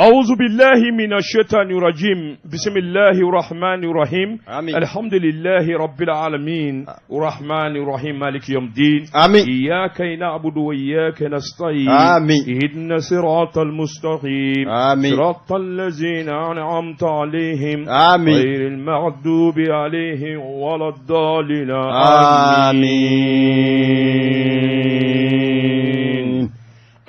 أعوذ بالله من الشيطان الرجيم بسم الله الرحمن الرحيم آمين. الحمد لله رب العالمين الرحمن الرحيم مالك يوم الدين آمين. إياك نعبد وإياك نستعين آمين. اهدنا صراط المستقيم آمين. صراط الذين أنعمت عليهم آمين. غير المغضوب عليهم ولا الضالين Amin.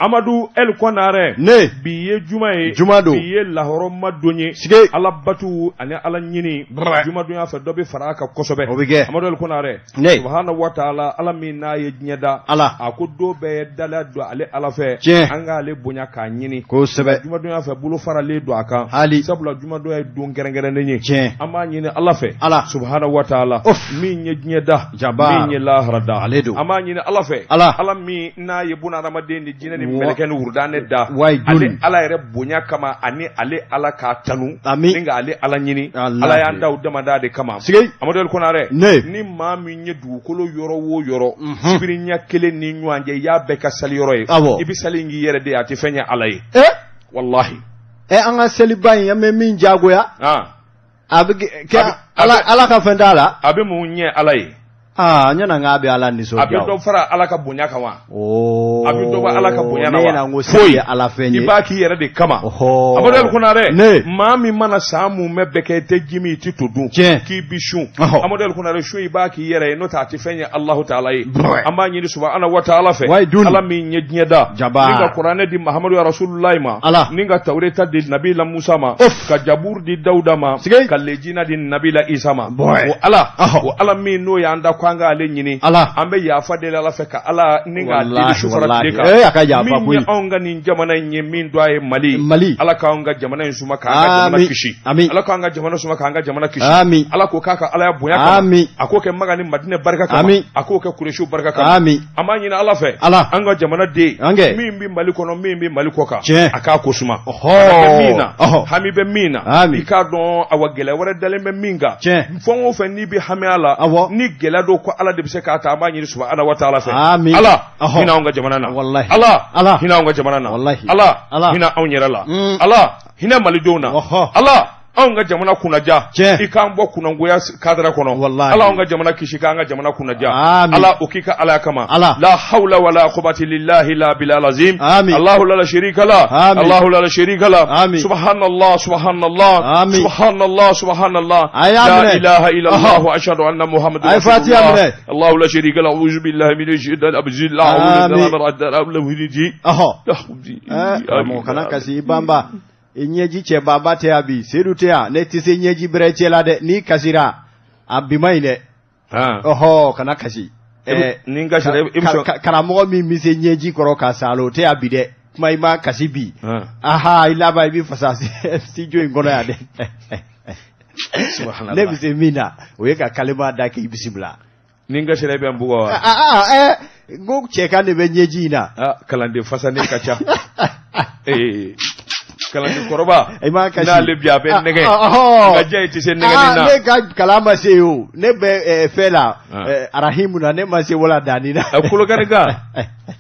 Amadu El Konare Ne. bi ye juma ye Juma don. bi ye lahɔrɔma don ye Sige. Ala batu ani ala ɲini Brɛ. jumadonya fɛ dɔ bɛ fara a kan kosɛbɛ O bɛ kɛ. Amadu El Konare Ne. subahana wa taala ala min n'a ye diɲɛ da Ala. a ko don bɛɛ ye dala don ale ala fɛ Tiɲɛ. an k'ale bonya k'a ɲini Kosɛbɛ. jumadonya fɛ bolo faralen don a kan Hali. sabula jumadonya ye don kɛrɛnkɛrɛnnen ye Tiɲɛ. an b'a ɲini ala fɛ Ala. subahana wa taala Of. min ye diɲɛ da Jabbar. min ye lahara da Ale don. an b'a ɲini ala fɛ Ala. ala min n'a ye bunadamaden ni jinɛ ni Wa- mɛlɛkɛ ni wurudanɛ da Wayi, ale dun. ala yɛrɛ bonya kama ani ale ala k'a tanu Ami. ni ka ale ala ɲini Ala ala y'an ye. da o damada de kama Sige. Amadu El Konare Ne. ni maa min ye dugukolo yɔrɔ o yɔrɔ Mhm. sibiri ɲɛ kelen ni ɲɔgɔn cɛ i y'a bɛɛ ka sali yɔrɔ ye Awɔ. i bɛ sali in k'i yɛrɛ de ye a tɛ fɛn ɲɛ ala ye Eh? walahi Eh, an ka seliba in an bɛ min jagoya ah a bɛ kɛ A bɛ- a ala bɛ- ala ka fɛn t'a la. a bɛ mun ɲɛ ala ye Aa n ɲɛna k'a bɛ ala a bɛ nisɔndiya. dɔ fara ala ka bonya kan wa Oo. a bɛ dɔ bɔ ala ka bonya na Ne wa ɲɛna ko seli ye ala fɛn ye. i b'a k'i yɛrɛ de kama Ɔhɔ. Amadu El Konare Ne. maa min mana san mun mɛ bɛɛ kɛ i tɛ ji min i tɛ to dun Tiɲɛ. k'i bi sun Ɔhɔ. Amadu El Konare sun i b'a k'i yɛrɛ ye n'o tɛ a tɛ fɛn ye Alahu taala ye Brɛ. an b'a ɲini subahana wa taala fɛ Wayi, dun. ala min ye diɲɛ da Jabbar. ni ka kuranɛ di Mahamadu ya Rasulullahi ma Ala. ni ka Tawureta di Nabila Musa ma Of. ka Jabur di Dawuda ma Sige. ka Lejina di Nabila Isa ma Brɛ. o Ala Ɔhɔ. o Ala min n'o y'an da ko an k'ale ɲini Ala. an bɛ yafa deli Ala fɛ ka Ala ni k'a deli Walahi, su fara tile walahi. kan Eh, a ka yafa min koyi. ye anw ka nin jamana in ye min dɔ a ye Mali Mali. Ala k'anw ka jamana in suma k'an ka jamana Amin. kisi Amin. Ala k'an ka jamana suma k'an ka jamana kisi Amin. Ala k'o k'a ka Alaya bonya kama Amin. a k'o kɛ Maga ni Madinɛ barika kama Amin. a k'o kɛ Kuresiw barika kama Amin. an b'a ɲini Ala fɛ Ala. an ka jamana den An kɛ. min bɛ Mali kɔnɔ min bɛ Mali kɔ kan Tiɲɛ. a k'a ko suma Ɔhɔ. A bɛ min na Ɔhɔ. hami bɛ min na Amin. i k'a dɔn awa gɛlɛya wɛrɛ dalen bɛ min kan Tiɲɛ. fɛn o fɛn n'i bɛ hami a la Awɔ. ni gɛlɛya don ko Ala de bɛ se k'a ta an b'a ɲini subahana wa taala fɛ Amin. Ala Ɔhɔ. hinɛ anw ka jamana na Walahi. Ala Ala. hinɛ anw ka jamana na Walahi. Ala Ala. hinɛ anw yɛrɛ la Mm. Ala hinɛ malidenw na Ɔhɔ. Ala anw ka jamana kunnaja Tiɲɛ. i k'an bɔ kunnangoya kadara kɔnɔ Walahi. Ala anw ka jamana kisi k'an ka jamana kunnaja Amin. Ala o k'i ka Ala kama Ala. la hawla wala quwwata lillahi la bilal azim Amin. Allahu la sharika la Amin. Allahu la sharika la Amin. subhanallah subhanallah Amin. subhanallah subhanallah A y'a la minɛ. ilaha illallah Ɔhɔ. wa ashhadu anna muhammadan A ye Fatiha rasulullah. minɛ. Allahu la sharika la a'udhu billahi minash shaitanir rajim la Amin. hawla Ɔhɔ. Eh, karamɔgɔ kana kasi i banba i ɲɛji cɛbaba tɛ yan bi sedu tɛ yan ne tɛ se ɲɛji bɛrɛ cɛ la dɛ n'i kasira a bi man ɲi dɛ ɔhɔ kana kasi. Eh, Ni n kasira, i bɛ sɔn- karamɔgɔ min bɛ se ɲɛji kɔrɔ ka sa o tɛ yan bi dɛ kuma i ma kasi bi aha i laban i bɛ fasa studio in kɔnɔ yan dɛ ne bɛ se min na o ye ka kalima da k'i bisimila. Ni n kasira i bɛ n bugɔ wa aa aa ɛ n ko cɛ kan de bɛ ɲɛji in na. Ah, kalanden fasanen ka ca ee kalanden kɔrɔba I m'a kasi. n'ale bi a bɛ nɛgɛ Ah, ah, nka diya i tɛ se nɛgɛni na Ah, ne ka kalan ma se yen o ne bɛ eh, fɛn la Ah. eh, arahimu na ne ma se wala danni na. A Kolokani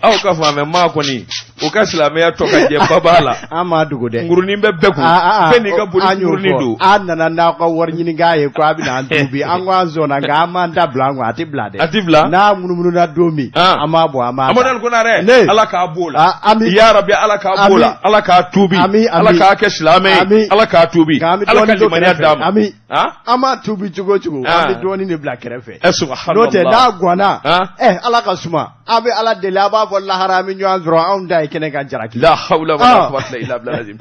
aw ka faamɛ maa kɔni o ka silamɛya tɔ ka jɛ ba b'a la An m'a dogo dɛ. ngurunin bɛ bɛɛ kun Ah, ah, ah, bɛɛ n'i ka boli an y'o ngurunin fɔ. don An nana n'aw ka wari ɲininka ye ko a bɛna an tuubi an ko an sɔnna nka an m'an da bila an kun a tɛ bila dɛ. A tɛ bila? N'a munumununa don min. Ah. An b'a bɔ an b'a ta. Amadu Konare Ne. Ala k'a b'o la Ah, ami. ya Rabbi Ala k'a b'o la Ami. Ala k'a tuubi Ami, ami. Ala k'a kɛ silamɛ ye Ami. Ala k'a tuubi Nka an bɛ Ala ka dɔɔnin to limaniya kɛrɛfɛ. d'a ma Ami. Ah? An b'a tuubi cogo o cogo. Ah. An bɛ dɔɔnin de bila kɛrɛfɛ. Eh, subhanallah. N'o tɛ n'a ganna. Ah. Ɛ Ala ka suma. An bɛ Ala deli a b'a fɔ lahara an bɛ ɲɔgɔn sɔrɔ anw da ye kɛnɛ kan jalaki. la hawla wala Ah. quwwata illa billah azim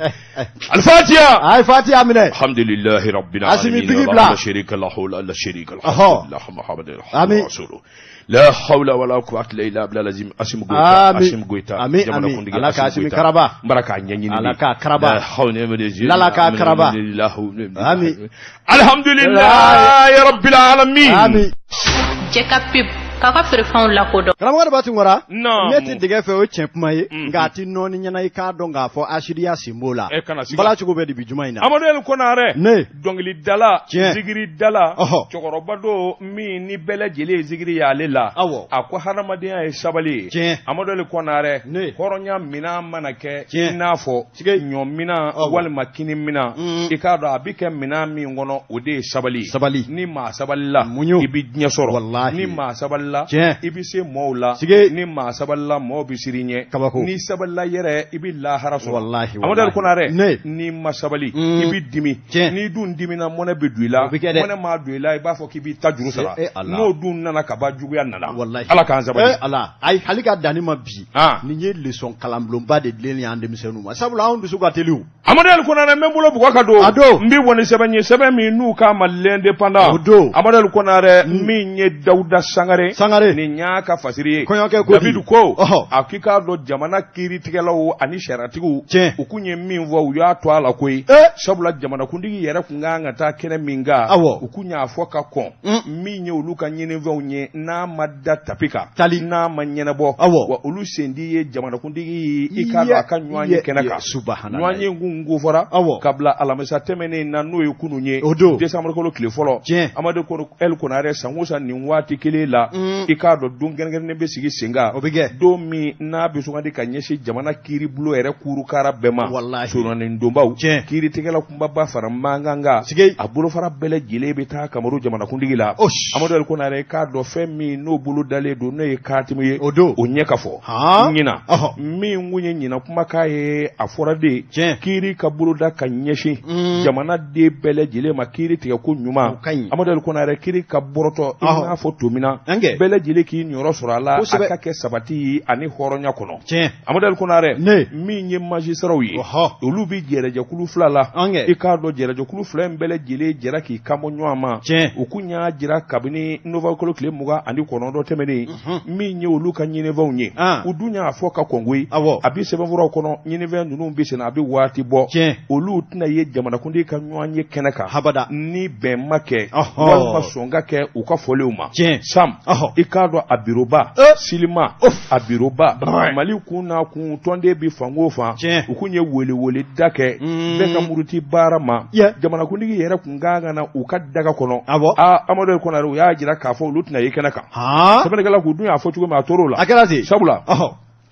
al-Fatiha A ye Fatiha minɛ. alhamdulillahi rabbil Asimi alamin bigi la bila. sharika lahu la sharika lahu Ɔhɔ. la muhammadan Ami. rasuluhu la hawla wala quwwata illa billah azim Asimi Goita Ami. Asimi Goita Ami, jamana ami. kuntigi Ala ka Asimi Goita. karaba. n bara k'a ɲɛɲini de. Ala k'a karaba. La hawla wala Lala k'a karaba. Ami. alhamdulillahi rabbil alamin Ami. Cɛ ka pub. K'a ka feerefɛnw lakodɔn. Karamɔgɔ Daba Tunkara, ne tɛ dɛgɛ fɛ, o ye tiɲɛ kuma ye, nka a tɛ nɔɔni ɲɛna i k'a dɔn k'a fɔ asidiya sen b'o la. Bala cogo bɛ di bi juma in na? Amadu El Konare, dɔnkilidala, zikiridala, cɛkɔrɔba don min ni bɛɛ lajɛlen ye zikiri y'ale la. A ko hadamadenya ye sabali ye. Amadu El Konare, hɔrɔnya minɛn mana kɛ i n'a fɔ ɲɔ minɛn walima kini minɛn, i k'a dɔn a bɛ kɛ minɛn min kɔnɔ, o de ye sabali. Sabali. Ni maa sabalila, muɲu, i bɛ diɲɛ sɔrɔ. Walahi. Ni maa sabalila, i bɛ se mɔɔw la. Ni maa sabalila, mɔɔw bɛ siran i ɲɛ. Kabako. Ni sabalila yɛrɛ, i bɛ lahara sɔrɔ. Walahi. Amadu El Konare, n'i ma sabali, i bɛ dimi. N'i dun dimina, mɔnɛ bɛ don i la. Mɔnɛ maa don i la, i b'a fɔ k'i b'i ta juru sara. N'o dun nana ka ban, juguya nana. Walahi. Ala k'an sabali. Ala. Ayi, hali ka danni ma bi, nin ye leçon kalanbulonba de dilen ye an denmisɛnninw ma, sabula anw dusu ka teli o. Amadu El Konare, n bɛ n bolo bugɔ ka don. A don. N bɛ bɔ ni sɛbɛn ye, sɛbɛn min n'u k'a ma L'Indépendant. O don. Amadu El Konare, min ye Dawuda Sangare. Sangare. Nin y'a ka fasiri ye. Kɔɲɔkɛ ko di? David ko. A k'i k'a dɔn jamana kiiritigɛlaw ani sariyatigiw. U kun ye min fɔ, u y'a to a la koyi. Sabula jamanakuntigi yɛrɛ kun kan ka taa kɛnɛ min kan. U kun y'a fɔ ka kɔn. Min ye olu ka ɲinifɛnw ye, n'a ma da tapi kan. Tali. N'a ma ɲɛnabɔ. Wa olu sendi ye jamanakuntigi ye, i k'a dɔn a ka ɲɔgɔn ye kɛnɛ kan. Subahana. Ɲɔgɔn ye kun ko fɔra. Ka bila alamisa tɛmɛnen na, n'o ye kunun ye. O don. Décembre kalo tile fɔlɔ. Amadu El Konare, san o san nin waati kelen la, i k'a dɔn don kɛrɛnkɛrɛnnen bɛ sigi sen kan. O bɛ kɛ. Don min n'a bɛ sugandi ka ɲɛsin jamana kiiribulon yɛrɛ kurukara bɛɛ ma. Walahi. Soronin donbaw. Kiiritigɛla kunbaba fara mankan kan. A bolofara bɛɛ lajɛlen bɛ taa Kamaru jamanakuntigi la. Amadu El Konare, k'a dɔn fɛn min n'o bolo dalen don, n'o ye katimu ye. O don. O ɲɛ ka fɔ. Ɲinan. Min kun ye ɲinan kumakan ye, a fɔra de. Kiiri ka boloda ka ɲɛsin jamana den bɛɛ lajɛlen ma, kiiri tigɛ ko ɲuman. Amadu El Konare, kiiri ka bɔrɔtɔ i n'a fɔ tomina, bɛɛ lajɛlen k'i niyɔrɔ sɔrɔ a la, a ka kɛ sabati ani hɔrɔnya kɔnɔ. Amadu El Konare, min ye magistratw ye, olu bɛ jɛrɛjɛkulu fila la. I k'a dɔn jɛrɛjɛkulu fila in bɛɛ lajɛlen jɛra k'i kanbɔ ɲɔgɔn ma. U kun y'a jira kabini novembre kalo tile 29 tɛmɛnen, min ye olu ka ɲinifɛnw ye. U dun y'a fɔ ka kɔn koyi. A bɛ sɛbɛnfuraw kɔnɔ, ɲinifɛn ninnu bɛ senna, a bɛ waati bɔ. Olu tɛna ye jamanakuntigi ka ɲɔgɔn ye kɛnɛ kan. Habada. Ni bɛn ma kɛ, walima sɔn ka kɛ u ka fɔlenw ma. Sam, i k'a dɔn a biroba, Silima, a biroba, Mali kun n'a kun tɔnden bɛ fan o fan, u kun ye weleweleda kɛ bɛɛ ka muruti baara ma. Jamanakuntigi yɛrɛ kun kan ka na u ka daga kɔnɔ. Amadu El Konare, u y'a jira k'a fɔ olu tɛna ye kɛnɛ kan. Sɛbɛnnikɛla k'u dun y'a fɔ cogo min, a tor'o la. A kɛra ten. Sabula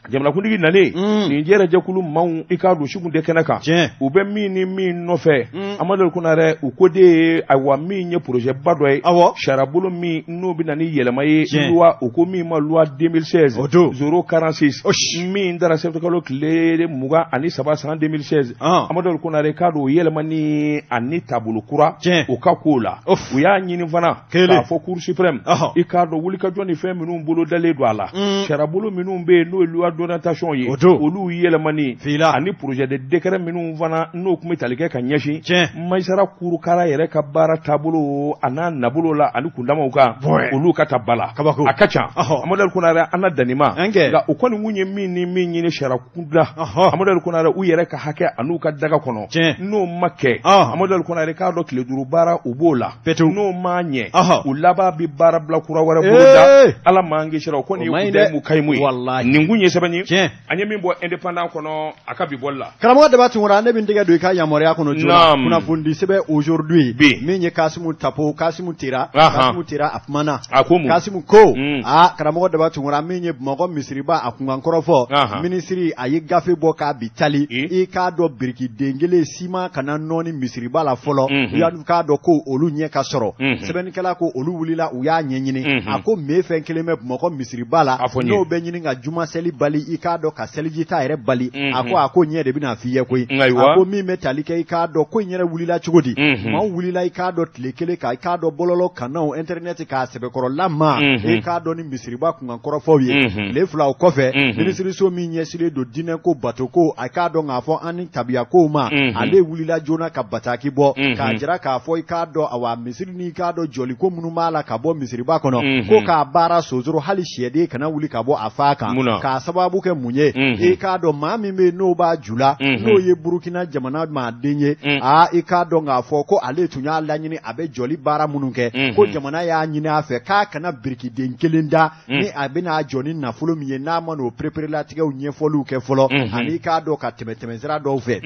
jamanakuntigi nalen, nin jɛrɛjɛkulu maaw, i k'a dɔn si kun tɛ kɛnɛ kan. U bɛ min ni min nɔfɛ, Amadu El Konare, u ko de ye, ayiwa, min ye projet ba dɔ ye. Sariyabolo min n'o bɛ na ni yɛlɛma ye, loi, u ko min ma loi 2016 046, min dara septembre kalo tile 23 san 2016. Amadu El Konare, k'a dɔn o yɛlɛma ni ani taabolo kura o ka k'o la. U y'a ɲini fana k'a fɔ Cour suprême, i k'a dɔn wulikajɔ ni fɛn minnu bolo dalen don a la, sariyabolo minnu bɛ yen n'o ye loi d'orientation ye, olu yɛlɛmani ani projet de décret minnu fana n'o tun bɛ tali kɛ ka ɲɛsin magistrat kurukara yɛrɛ ka baara taabolo a n'a nabolo la ani kundamaw kan, olu ka ta ba la. A ka ca. Amadu El Konare, an na danni ma, nka u kɔni kun ye min ni min ɲini sariya kunda, Amadu El Konare, u yɛrɛ ka hakɛ an'u ka daga kɔnɔ, n'o ma kɛ, Amadu El Konare, k'a dɔn tile 5 baara u b'o la. N'o ma ɲɛ, u laban bɛ baara bila kura wɛrɛ boloda. Ala m'an kisira, o kɔni ye kudayimu kayimu ye. Nin kun ye sɛbɛn ye, an ye min bɔ Indépendant kɔnɔ a ka bi bɔli la. Karamɔgɔ Daba Tunkara, ne bɛ n tɛgɛ don i ka yamaruya kɔnɔ joona. Kunnafoni sɛbɛn Aujourd'hui, min ye Kasimu Tapo, Kasimu Tera, Kasimu Tera a kumana. A ko mun? Kasimu ko, aa karamɔgɔ Daba Tunkara, min ye Bamakɔ misiriba a kunkan kɔrɔfɔ, minisiri a ye gafe bɔ k'a bi tali, i k'a dɔn birikiden kelen siman kana nɔɔni misiriba la fɔlɔ, yanni k'a dɔn ko olu ɲɛ ka sɔrɔ. Sɛbɛnnikɛla ko olu wulila, u y'a ɲɛɲini. A ko me fɛn kelen bɛ Bamakɔ misiriba la, n'o bɛ ɲini ka juma seli bali, i k'a dɔn ka seliji ta yɛrɛ bali. A ko ɲɛ de bɛna f'i ye koyi. A ko min bɛ tali kɛ, i k'a dɔn ko in yɛrɛ wulila cogo di. Maaw wulila, i k'a dɔn tile kelen kan, i k'a dɔn bɔlɔlɔ kannaw, internet k'a sɛbɛkɔrɔla ma, i k'a dɔn ni misiriba kunkan kɔrɔfɔw ye. Tile 2 o kɔfɛ, minisiriso min ɲɛsinnen don diinɛko, batoko, a k'a dɔn k'a fɔ an ni tabiyakow ma, ale wulila joona ka bataki bɔ k'a jira k'a fɔ, i k'a dɔn awa misiri ni i k'a dɔn jɔliko minnu b'a la ka bɔ misiriba kɔnɔ, ko k'a baara sonsoro, hali siyɛden kana wuli ka bɔ a fa kan, k'a sababu sababu kɛ mun ye i k'a dɔn maa min bɛ yen n'o b'a ju la n'o ye Burukina jamana maaden ye aa i k'a dɔn k'a fɔ ko ale tun y'a laɲini a bɛ jɔli baara minnu kɛ ko jamana y'a ɲini a fɛ k'a kana birikiden kelen da ni a bɛna jɔ ni nafolo min ye n'a ma n'o pereperelatigɛw ɲɛfɔliw kɛ fɔlɔ ani k'a dɔn ka tɛmɛ tɛmɛsira dɔw fɛ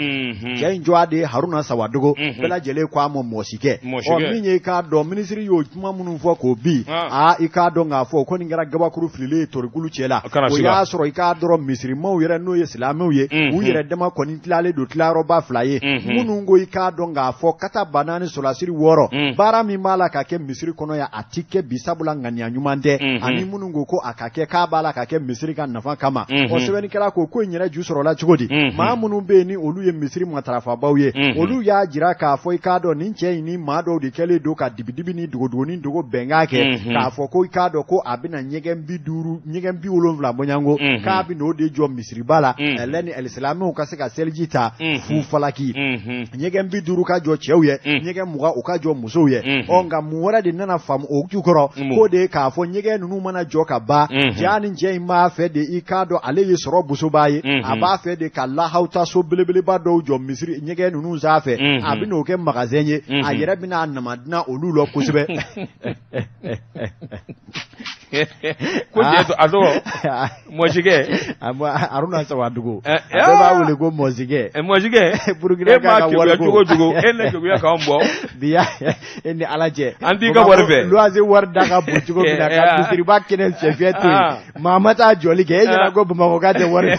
cɛ in tɔgɔ de ye Haruna Sawadogo bɛɛ lajɛlen ko a ma mɔsikɛ ɔ min ye i k'a dɔn minisiri y'o kuma minnu fɔ k'o bin aa i k'a dɔn k'a fɔ ko nin kɛra gabakuru fililen ye torikulu cɛ la o y'a sɔrɔ i k'a dɔrɔn misirimaw yɛrɛ n'o ye silamɛw ye u yɛrɛ dama kɔni tilalen don tilayɔrɔba fila ye minnu ko i k'a dɔn k'a fɔ kata ba naani sɔrɔdasi wɔɔrɔ baara min b'a la ka kɛ misiri kɔnɔ yan a ti kɛ bi sabula ŋaniya ɲuman tɛ ani minnu ko ko a ka kɛ k'a b'a la ka kɛ misiri ka nafa kama ɔ sɛbɛnnikɛla ko ko in yɛrɛ ju sɔrɔla cogo di maa minnu bɛ yen ni olu ye misiri matarafabaw ye olu y'a jira k'a fɔ i k'a dɔn nin cɛ in ni maa dɔw de kɛlen don ka dibidibi ni dogodogonin dogo bɛnkan kɛ k'a fɔ ko i k'a dɔn ko a bɛna ɲɛgɛn 50 ɲɛgɛn 70 bɔɲɔgɔnko k'a bɛna o de jɔ misiriba la ɛlɛ ni alisilamɛw ka se ka seliji ta fu falaki ɲɛgɛn 50 ka jɔ cɛw ye ɲɛgɛn 20 o ka jɔ musow ye ɔ nka mun wɛrɛ de nana faamu o jukɔrɔ k'o de ye k'a fɔ ɲɛgɛn ninnu mana jɔ ka ban jaa nin cɛ in b'a fɛ de i k'a dɔn ale ye sɔrɔ bosobaa ye a b'a fɛ de ka lahawuta so belebeleba dɔw jɔ misiri ɲɛgɛn ninnu sanfɛ a bɛna o kɛ magasin ye a yɛrɛ bɛna a namadina olu la kosɛbɛ ko cɛ a tɔgɔ mɔsikɛ Haruna Sawadogo bɛɛ b'a wele ko mɔsikɛ mɔsikɛ Burukina e m'a keguya cogo o cogo e ne keguya k'anw bɔ bi e ni Ala cɛ an t'i ka wari fɛ luwanse wari da ka bon cogo min na ka misiriba kɛnɛ fiyɛ to yen maa ma taa jɔli kɛ e ɲɛna ko Bamakɔ ka tɛ wari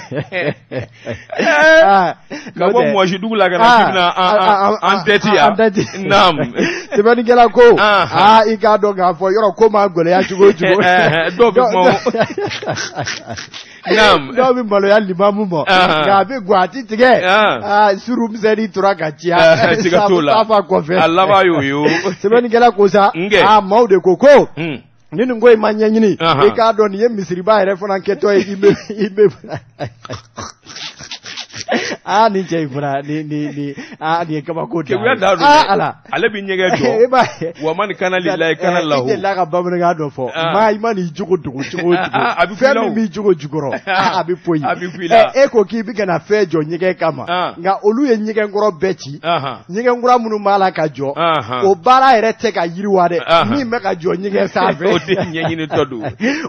ka bɔ mɔsidugu la ka na k'i bɛna an tɛti yan naam sɛbɛnnikɛla ko aa i k'a dɔn k'a fɔ yɔrɔ ko maa gɛlɛya cogo o cogo dɔw bɛ kuma naam dɔw bɛ maloya limamu ma nka a bɛ gwan a ti tigɛ aa suru misɛnnin tora ka ciya siga t'o la safa kɔfɛ a laban y'o ye o sɛbɛnnikɛla ko sa aa maaw de ko ko ni nin ko in ma ɲɛɲini i k'a dɔn nin ye misiriba yɛrɛ fana kɛtɔ ye i bɛ aa nin cɛ in fana ni ni ni aa nin ye kabako da ye aa ah, ala ale bɛ ɲɛgɛn jɔ e b'a ye wa man kana lillahi kana eh, lahu i delila ka bamanankan dɔ fɔ ah. maa i man'i jogo dogo cogo o cogo ah, fɛn min b'i jogo jukɔrɔ a bɛ poyi a bɛ f'i la eh, e ko k'i bɛ ka na fɛn jɔ ɲɛgɛn kama nka olu ye ɲɛgɛn kɔrɔ bɛɛ ci ɲɛgɛn kura minnu b'a la ka jɔ o baara yɛrɛ tɛ ka yiriwa dɛ min bɛ ka jɔ ɲɛgɛn sanfɛ o de ɲɛɲinitɔ don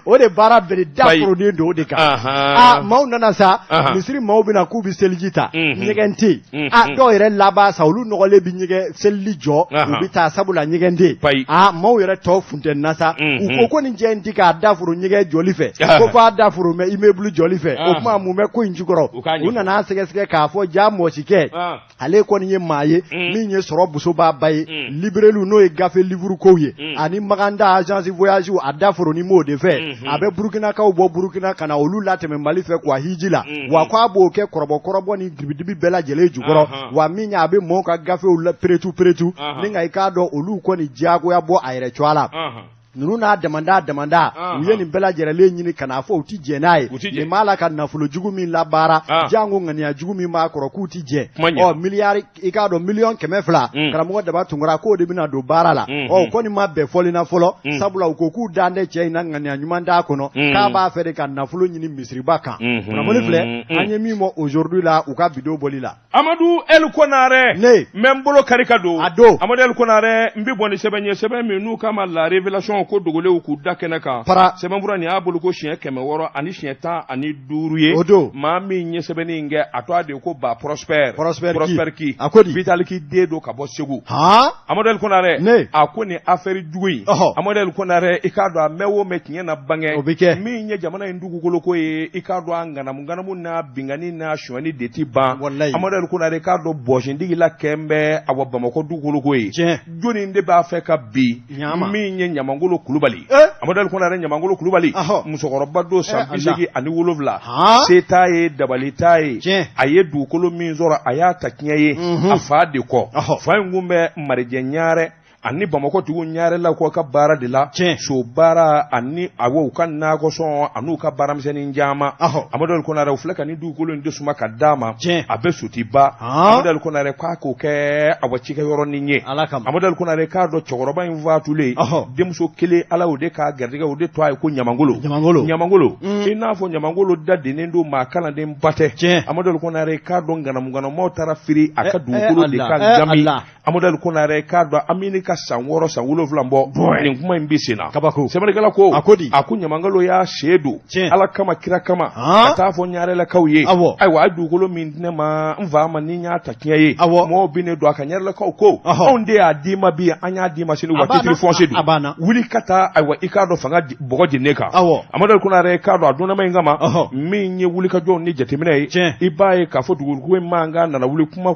o de baara bɛɛ de daforonen don o de kan aa maaw nana sa misiri maaw bɛna k'u bɛ seliji ta ɲɛgɛn tɛ yen a dɔw yɛrɛ laban sa olu nɔgɔlen bɛ ɲɛgɛn seliji jɔ u bɛ taa sabula ɲɛgɛn tɛ yen aa maaw yɛrɛ tɔ funtɛnina sa u ko ko nin cɛ in ti k'a daforo ɲɛgɛn jɔli fɛ ko f'a daforo bɛ immeuble jɔli fɛ o tuma mun bɛ ko in jukɔrɔ u nana sɛgɛsɛgɛ k'a fɔ ja mɔsikɛ ale kɔni ye maa ye mm. min ye sɔrɔ bosobaaba ye mm. librairie n'o ye gafe livre kow ye mm. ani maganda agence voyage a da foroni m'o de fɛ mm-hmm. a bɛ burukinakaw bɔ burukina ka na olu latɛmɛ mali fɛ quoi hiji la mm-hmm. wa k'a b'o kɛ kɔrɔbɔ kɔrɔbɔ ni dibidibi bɛɛ lajɛlen jukɔrɔ uh-huh. wa min ye a bɛ mɔɔw ka gafew peretu peretu uh-huh. ni nka i k'a dɔn olu kɔni diyagoya bɔ a yɛrɛ cogoya la uh-huh. ninnu n'a damanda damanda u ye nin bɛɛ lajɛlen ɲini ka n'a fɔ u ti jɛn n'a ye nin b'a la ka nafolo jugu min labaara janko ŋaniya jugu min b'a kɔrɔ k'u ti jɛn ɔ miliyari i k'a dɔn miliyɔn 200 karamɔgɔ daba tunkara k'o de bɛna don baara la ɔ o kɔni ma bɛn fɔli na fɔlɔ sabula u ko k'u dan tɛ cɛ in na ŋaniya ɲuman t'a kɔnɔ k'a b'a fɛ de ka nafolo ɲini misiriba kan kunnafoni filɛ an ye min bɔ aujourd'hui la u ka bidon bɔli la Amadu El Konare ne n bɛ n bolo kari ka don a don Amadu El Konare n bɛ bɔ ni sɛbɛn ye sɛbɛn min n'u k'a ma la révélation ko dogolenw k'u da kɛnɛ kan para sɛbɛnfura nin y'a bolo ko siɲɛ 615 ye o don maa min ye sɛbɛnni in kɛ a tɔgɔ de ye ko ba Prosper Prosper Ki a ko di Vital Ki den don ka bɔ Segu han Amadu El Konare ne a ko nin affaire jugu in Amadu El Konare i k'a dɔn a mɛn o mɛn tiɲɛ na bange o bɛ kɛ min ye jamana in dugukolo ko ye i k'a dɔn a ŋanamu ŋanamu n'a binkanni n'a sonyani de ti ban walayi Amadu El Konare k'a dɔn bɔsindigi la kɛn bɛ awa Bamakɔ dugukolo ko ye tiɲɛ jɔnni de b'a fɛ ka bin min ye Ɲamangolo Kulubali eh? Amadu El Konare Ɲamangolo Kulubali musokɔrɔba don san eh, 87 se t'a ye dabali t'a ye a ye dugukolo min sɔrɔ a y'a ta tiɲɛ ye mhm. a fa de kɔ fa in kun bɛ Marijɛ Ɲarɛ Ani Bamakɔ tigiw ɲarelakaw ka baara de la, so baara ani awɔ u ka nakɔsɔn an'u ka baaramisɛnnin caman. Amadu Ali Konare, u filɛ ka nin dugukolo in de suma ka d'a ma, a bɛ Sotiba. Amadu Ali Konare k'a k'o kɛ awa cikɛyɔrɔnin ye. Amadu Ali Konare k'a dɔn cɛkɔrɔba in fatulen, denmuso kelen, Ala o de k'a garijɛgɛ, o de tɔgɔ ye ko Ɲamangolo. Ɲamangolo, i n'a fɔ Ɲamangolo da dennen don, maa kalanden ba tɛ. Amadu Ali Konare k'a dɔn ŋanamuŋanamumaw taara firi a ka dugukolo de kan Gami. Amadu Ali Konare k'a dɔn an bɛ ka san 6 san 7 bɔ, nin kuma in bɛ sen na. Kabako. Sɛbɛnnikɛla ko, a ko di? A ko Ɲamangolo y'a sen don Ala kama kira kama ka taa fɔ ɲarelakaw ye, ayiwa a ye dugukolo min di ne ma n fa ma, ni n y'a ta tiɲɛ ye, mɔgɔw bɛ ne don a kan. Ɲarelakaw ko, anw de y'a d'i ma bi, an y'a d'i ma sini, wa titre foncier don, wuli ka taa, ayiwa i k'a dɔn fanga bɔgɔ jeninen kan. Amadu Ali Konare k'a dɔn a donnama in kama min ye wulikajɔw ni jateminɛ ye, i b'a ye k'a fɔ dugukolo in mankan nana wuli kuma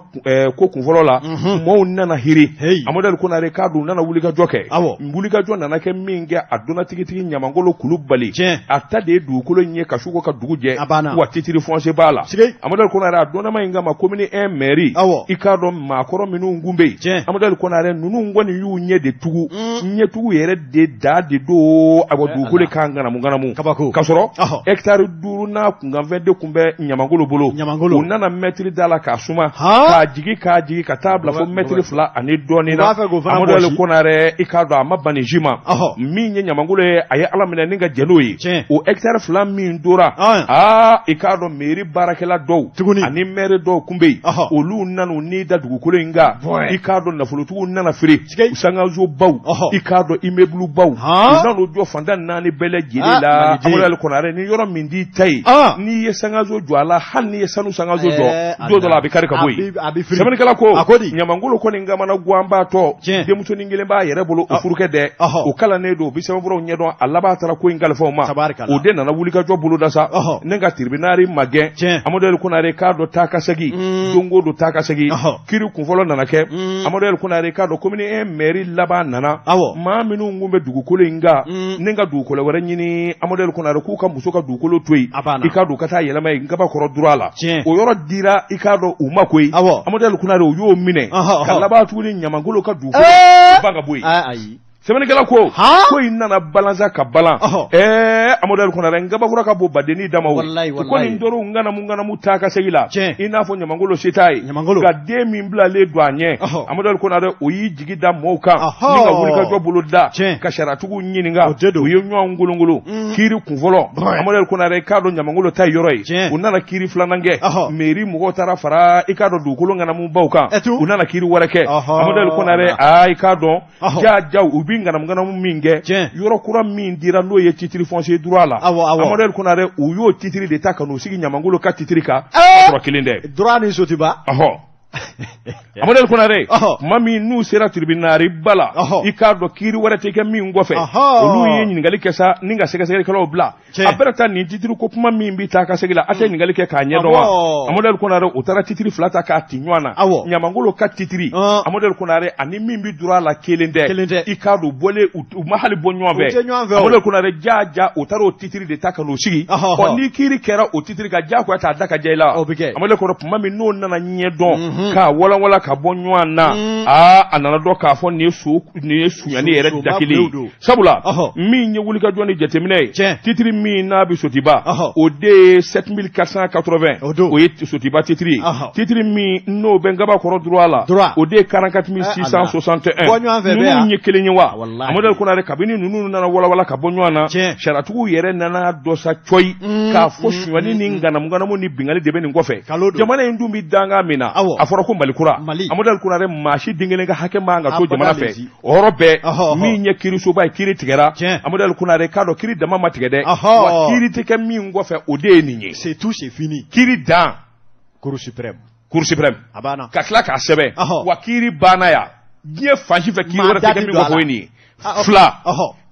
ko kunfɔlɔ la, maaw nana hiri. Amadu Ali Konare k'a dɔn u nana wulikajɔ kɛ. Wulikajɔ nana kɛ min kɛ, a donna tigitigi Ɲamangolo Kulubali, a ta de ye dugukolo in ye ka su ko ka dugu jɛ, wa titre foncier b'a la. Amadu Ali Konare, a donnama in kama commune 1 mairie, i k'a dɔn maakɔrɔ minnu kun bɛ yen, Amadu Ali Konare, ninnu kɔni y'u ɲɛ de tugu, ɲɛtugu yɛrɛ de da de don awa dugukolo kan ŋanamu ŋanamu, k'a sɔrɔ hectare 5 n'a kunkanfɛn de kun bɛ Ɲamangolo bolo. U nana mɛtiri da la k'a suma, k'a jigi k'a jigi ka taa bila fo mɛtiri 2 ani dɔɔnin na. Amadu Ali Konare, i k'a dɔn a ma ban nin si ma. Min ye Ɲamangolo ye, a ye Ala minɛ ni ka jɛn n'o ye. O hectare 2 min tora, aa i k'a dɔn mairie baarakɛla dɔw ani maire dɔw kun bɛ yen, olu nana u ni da dugukolo in kan. I k'a dɔn nafolotigiw nana feere sangaso baw, i k'a dɔn immeuble baw, u nan'o jɔ fan tan naani bɛɛ lajɛlen la. Amadu Ali Konare, ni yɔrɔ min t'i ta ye, n'i ye sangaso jɔ a la, hali n'i ye sanu sangaso jɔ, don dɔ la a bɛ kari ka bɔ yen. Sɛbɛnnikɛla ko, Ɲamangolo kɔni kamana ganbaatɔ, denmusonin kelen b'a yɛrɛ bolo, o furukɛ dɛ, o kalannen don, o bɛ sɛbɛnfuraw ɲɛdɔn, a laban taara ko in kalifa o ma. O de nana wulikajɔ boloda sa ne ka tribunal magɛn. Amadu Ali Konare k'a dɔn taa ka segin, don o don taa ka segin, kiri kunfɔlɔ nana kɛ. Amadu Ali Konare k'a dɔn commune 1 mairie laban nana, maa minnu kun bɛ dugukolo in kan ni ka dugukolo wɛrɛ ɲini, Amadu Ali Konare k'u ka muso ka dugukolo to yen, i k'a dɔn ka taa yɛlɛma yen Ngabakɔrɔ droit la, o yɔrɔ dira i k'a dɔn u ma koyi. Amadu Ali Konare, u y'o minɛ ka laban tuguni Ɲamangolo ka dugukolo ban ka bɔ yen. Sɛbɛnnikɛla ko, ko in nana balansa ka balan. Ɛɛ Amadu Ali Konare, Ngabakɔrɔ ka bon badennin dama o kɔni dɔrɔn ŋanamu ŋanamu taa ka segin la, i n'a fɔ Ɲamangolo se t'a ye, nka den min bilalen don a ɲɛ, Amadu Ali Konare, o y'i jigi da mɔɔw kan ni ka wulikajɔ bolo da ka sariyatigiw ɲininka, u ye ɲɔgɔn kolonkolon. Kiiri kunfɔlɔ, Amadu Ali Konare k'a dɔn Ɲamangolo ta yɔrɔ ye, u nana kiiri filanan kɛ, mairie mɔgɔw taara fara i k'a dɔn dugukolo ŋanamubaw kan, u nana kiiri wɛrɛ kɛ. Amadu Ali Konare, aa i k'a dɔn ja ja u bɛ ŋanamuŋanamu min kɛ, yɔrɔ kura min dira n'o ye titre foncier droit la, Amadu Ali Konare, u y'o titre de ta ka n'u sigi Ɲamangolo ka titre kan, sɔrɔ kelen tɛ. Droit ni Sotiba. Amadu Ali Konare, tuma min n'u sera tribunal ba la, i k'a dɔn kiiri wɛrɛ tɛ kɛ min kɔfɛ, olu ye ɲininkali kɛ sa ni ka sɛgɛsɛgɛlikɛlaw bila. A bɛna taa nin titiri ko kuma min bɛ taa ka segin la, a tɛ ɲininkali kɛ k'a ɲɛdɔn wa? Amadu Ali Konare, u taara titiri 2 ta k'a ti ɲɔgɔn na. Ɲamangolo ka titiri, Amadu Ali Konare, ani min bɛ droit la kelen tɛ, i k'a dɔn bɔlen u ma hali bɔ ɲɔgɔn fɛ. Amadu Ali Konare, ja ja u taara o titiri de ta ka n'o sigi. Ɔ ni kiiri kɛra o titiri kan, diyagoya t'a da ka diya i la. Amadu Ali Konare, tuma min n'o nana ɲɛdɔn k'a walanwalan ka bɔ ɲɔgɔn na, aa a nana dɔn k'a fɔ nin ye sonyani yɛrɛ da kelen ye. Sabula min ye wulikajɔ ni jateminɛ ye, titiri min n'a bɛ Sotiba, o de ye 7480, o ye Sotiba titiri ye. Titiri min n'o bɛ Ngabakɔrɔ droit la, o de ye 44661. Ninnu ye kelen ye wa? Amadu Ali Konare, kabini ninnu nana walawala ka bɔ ɲɔgɔn na, sariyatigiw yɛrɛ nana dɔn sa cɔyi k'a fɔ sonyani ni ŋanamuŋanamu ni binkanni de bɛ nin kɔfɛ. Jamana in dun bɛ dankan min na, a fɔra ko Mali kura. Amadu Ali Konare, maa si den kelen ka hakɛ man kan ka to jamana fɛ. O yɔrɔ bɛɛ, min ye kiirisoba ye, kiiri tigɛra. Amadu Ali Konare k'a dɔn kiiri dama ma tigɛ dɛ, wa kiiri tɛ kɛ min kɔfɛ, o de ye nin ye. C'est tout, c'est fini. Kiiri dan. Cour suprême. Cour suprême. A banna. Ka tila k'a sɛbɛn. Wa kiiri banna yan. Diɲɛ fan si fɛ kiiri wɛrɛ tɛ kɛ min kɔfɛ, o ye nin ye. Fila.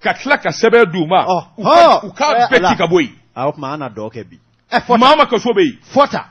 Ka tila ka sɛbɛn d'u ma. U k'a bɛɛ ci ka bɔ yen. O tuma an na dɔ kɛ bi. Maa ma kaso bɛ yen. Fɔta.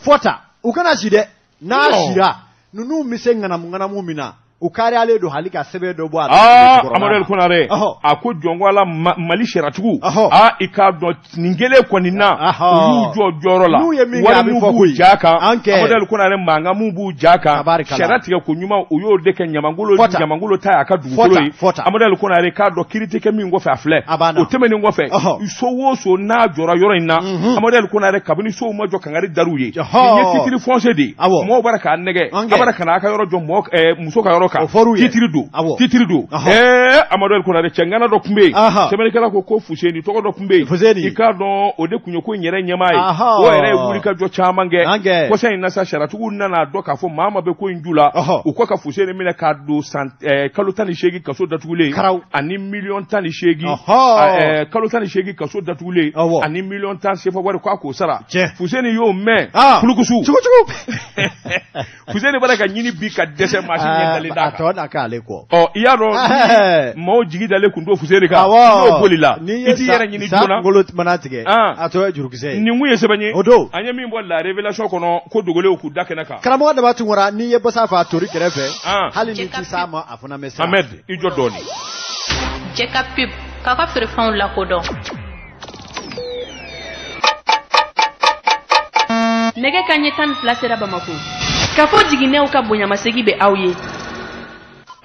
Fɔta. U kana si dɛ. N'a sira, ninnu bɛ se ŋanamu ŋanamu min na. U U kariyalen don hali ka sɛbɛn dɔ bɔ a la. Aa, Amadu Konare, a ko jɔnko ala, Mali sariyatigiw, aa, i k'a dɔn nin kelen kɔni na, u y'u jɔ jɔyɔrɔ la. N'u ye min kɛ, wari a bɛ mun fɔ b'u koyi. ja kan, An kɛ. Amadu Konare, mankan mun b'u ja kan, Tabarikala. sariya tigɛ ko ɲuman, u y'o de kɛ Ɲamangolo. Fɔta. Ɲamangolo ta y'a ka dugukolo ye. Fɔta, fɔta. Amadu Konare, k'a dɔn kiiri tɛ kɛ min kɔfɛ, a filɛ. A banna. O tɛmɛnen kɔfɛ, so o so n'a jɔra yɔrɔ in na, Amadu Konare, kabini sow ma jɔ, kangari dar'u ye. Nin ye titre foncier de ye. Mɔgɔw bɔra k'a nɛgɛ, An kɛ. a bɔra ka n'a ka yɔrɔ jɔ mɔgɔ muso ka yɔrɔ kan. O fɔr'u ye. Titre don, titre don. Amadu Konare, cɛŋana dɔ tun bɛ yen, sɛbɛnnikɛla ko Fuseni tɔgɔ dɔ tun bɛ yen. Fuseni. I k'a dɔn o de tun ye ko in yɛrɛ ɲɛmaa ye. O yɛrɛ ye wulikajɔ caman kɛ. An kɛ. Kɔsa in na sa, sariyatigiw nana dɔn k'a fɔ maa ma bɛ ko in ju la. U ko ka Fuseni minɛ k'a don san kalo 18 kaso datugulen ani miliyɔn 18, kalo 18 kaso datugulen ani miliyɔn 10 sefa wari, k'a k'o sara. Fuseni y'o mɛn, kulukusu. Cogo cogo. Fuseni bɔra ka ɲini bi ka dɛsɛ, maa si ɲɛ dalen d'a A kan. tɔ na k'ale kɔ. Ɔ, i y'a dɔn maaw jigi dalen kun to Fuseni kan, n'o bolila, i t'i yɛrɛ ɲini sa joona. Kunkolo mana tigɛ, a tɔ ye jurukisɛ ye. Nin kun ye sɛbɛn ye. O don. An ye min bɔ La Révélation kɔnɔ, ko dogolenw k'u da kɛnɛ kan. Karamɔgɔ Daba Tunkara, n'i ye basa fa tori kɛrɛfɛ, hali ni ti s'a ma, a fana bɛ sa. Ahmed, i jɔ dɔɔni. Jɛ ka pub k'a ka feerefɛnw lakodɔn. Nɛgɛ ka ɲɛ 12 sera Bamako ka fɔ jiginɛw ka bonyamasegi bɛ aw ye.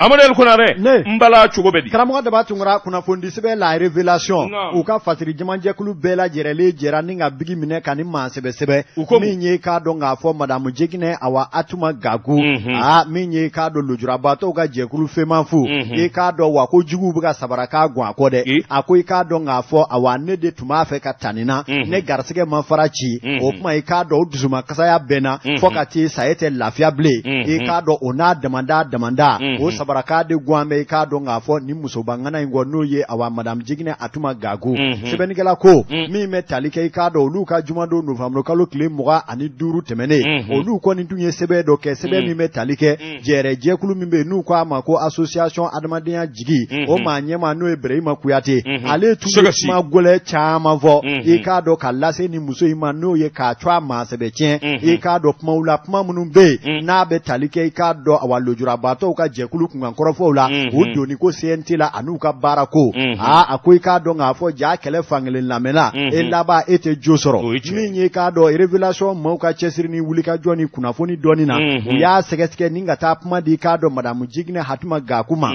Amadu Konare, n bala cogo bɛ di? Karamɔgɔ Daba Tunkara, kunnafonidi sɛbɛn La Révélation, u ka fasiri jamanjɛkulu bɛɛ lajɛrɛlen jɛra ni ka bigi minɛ ka ni maa sɛbɛsɛbɛ min ye k'a dɔn k'a fɔ madamu Jeginɛ Awa Atuma Gaku, aa, min ye k'a dɔn lujurabaatɔw ka jɛkulu FEMAF, i k'a dɔn wa ko juguw bɛ ka sabara k'a gɔn a kɔ dɛ. A ko i k'a dɔn k'a fɔ awa, ne de tun b'a fɛ ka ta nin na, ne garisɛgɛ ma fara ci. O kuma, i k'a dɔn o dusuma kasaya bɛnna fo ka t'i sa, e tɛ lafiya bilen. I k'a dɔn o n'a damanda damanda, o sabaraka de gwan bɛ i k'a dɔn k'a fɔ ni musobangana in kɔ, n'o ye awa madame Jeginɛ Atuma Gaku. Sɛbɛnnikɛla ko min bɛ tali kɛ, i k'a dɔn olu ka jumadon nowanburu kalo tile 25 tɛmɛnen, olu kɔni tun ye sɛbɛn dɔ kɛ, sɛbɛn min bɛ tali kɛ jɛrɛjɛkulu min bɛ yen n'u k'a ma ko association adamadenya jigi, o maa ɲɛmaa n'o ye Berehima Kuyate, ale tun bɛ kuma gɛlɛn caman fɔ, i k'a dɔn ka lase ni muso in ma, n'o ye k'a to a maa sɛbɛ tiɲɛ, i k'a dɔn kumaw la, kuma minnu bɛ yen n'a bɛ tali kɛ, i k'a dɔn awa lujurabaatɔw ka jɛkulu kunkan kɔrɔfɔw la, u donni ko CNT la an'u ka baara ko. Aa, a ko i k'a dɔn k'a fɔ ja kɛlɛ fankelen lamɛnna, e laban e tɛ jo sɔrɔ. Min ye k'a dɔn Révélation maaw ka cɛsiri ni wulikajɔ ni kunnafoni dɔɔni na, u y'a sɛgɛsɛgɛ ni ka taa kuma di i k'a dɔn madamu Jiginɛ Hatuma Gaku ma.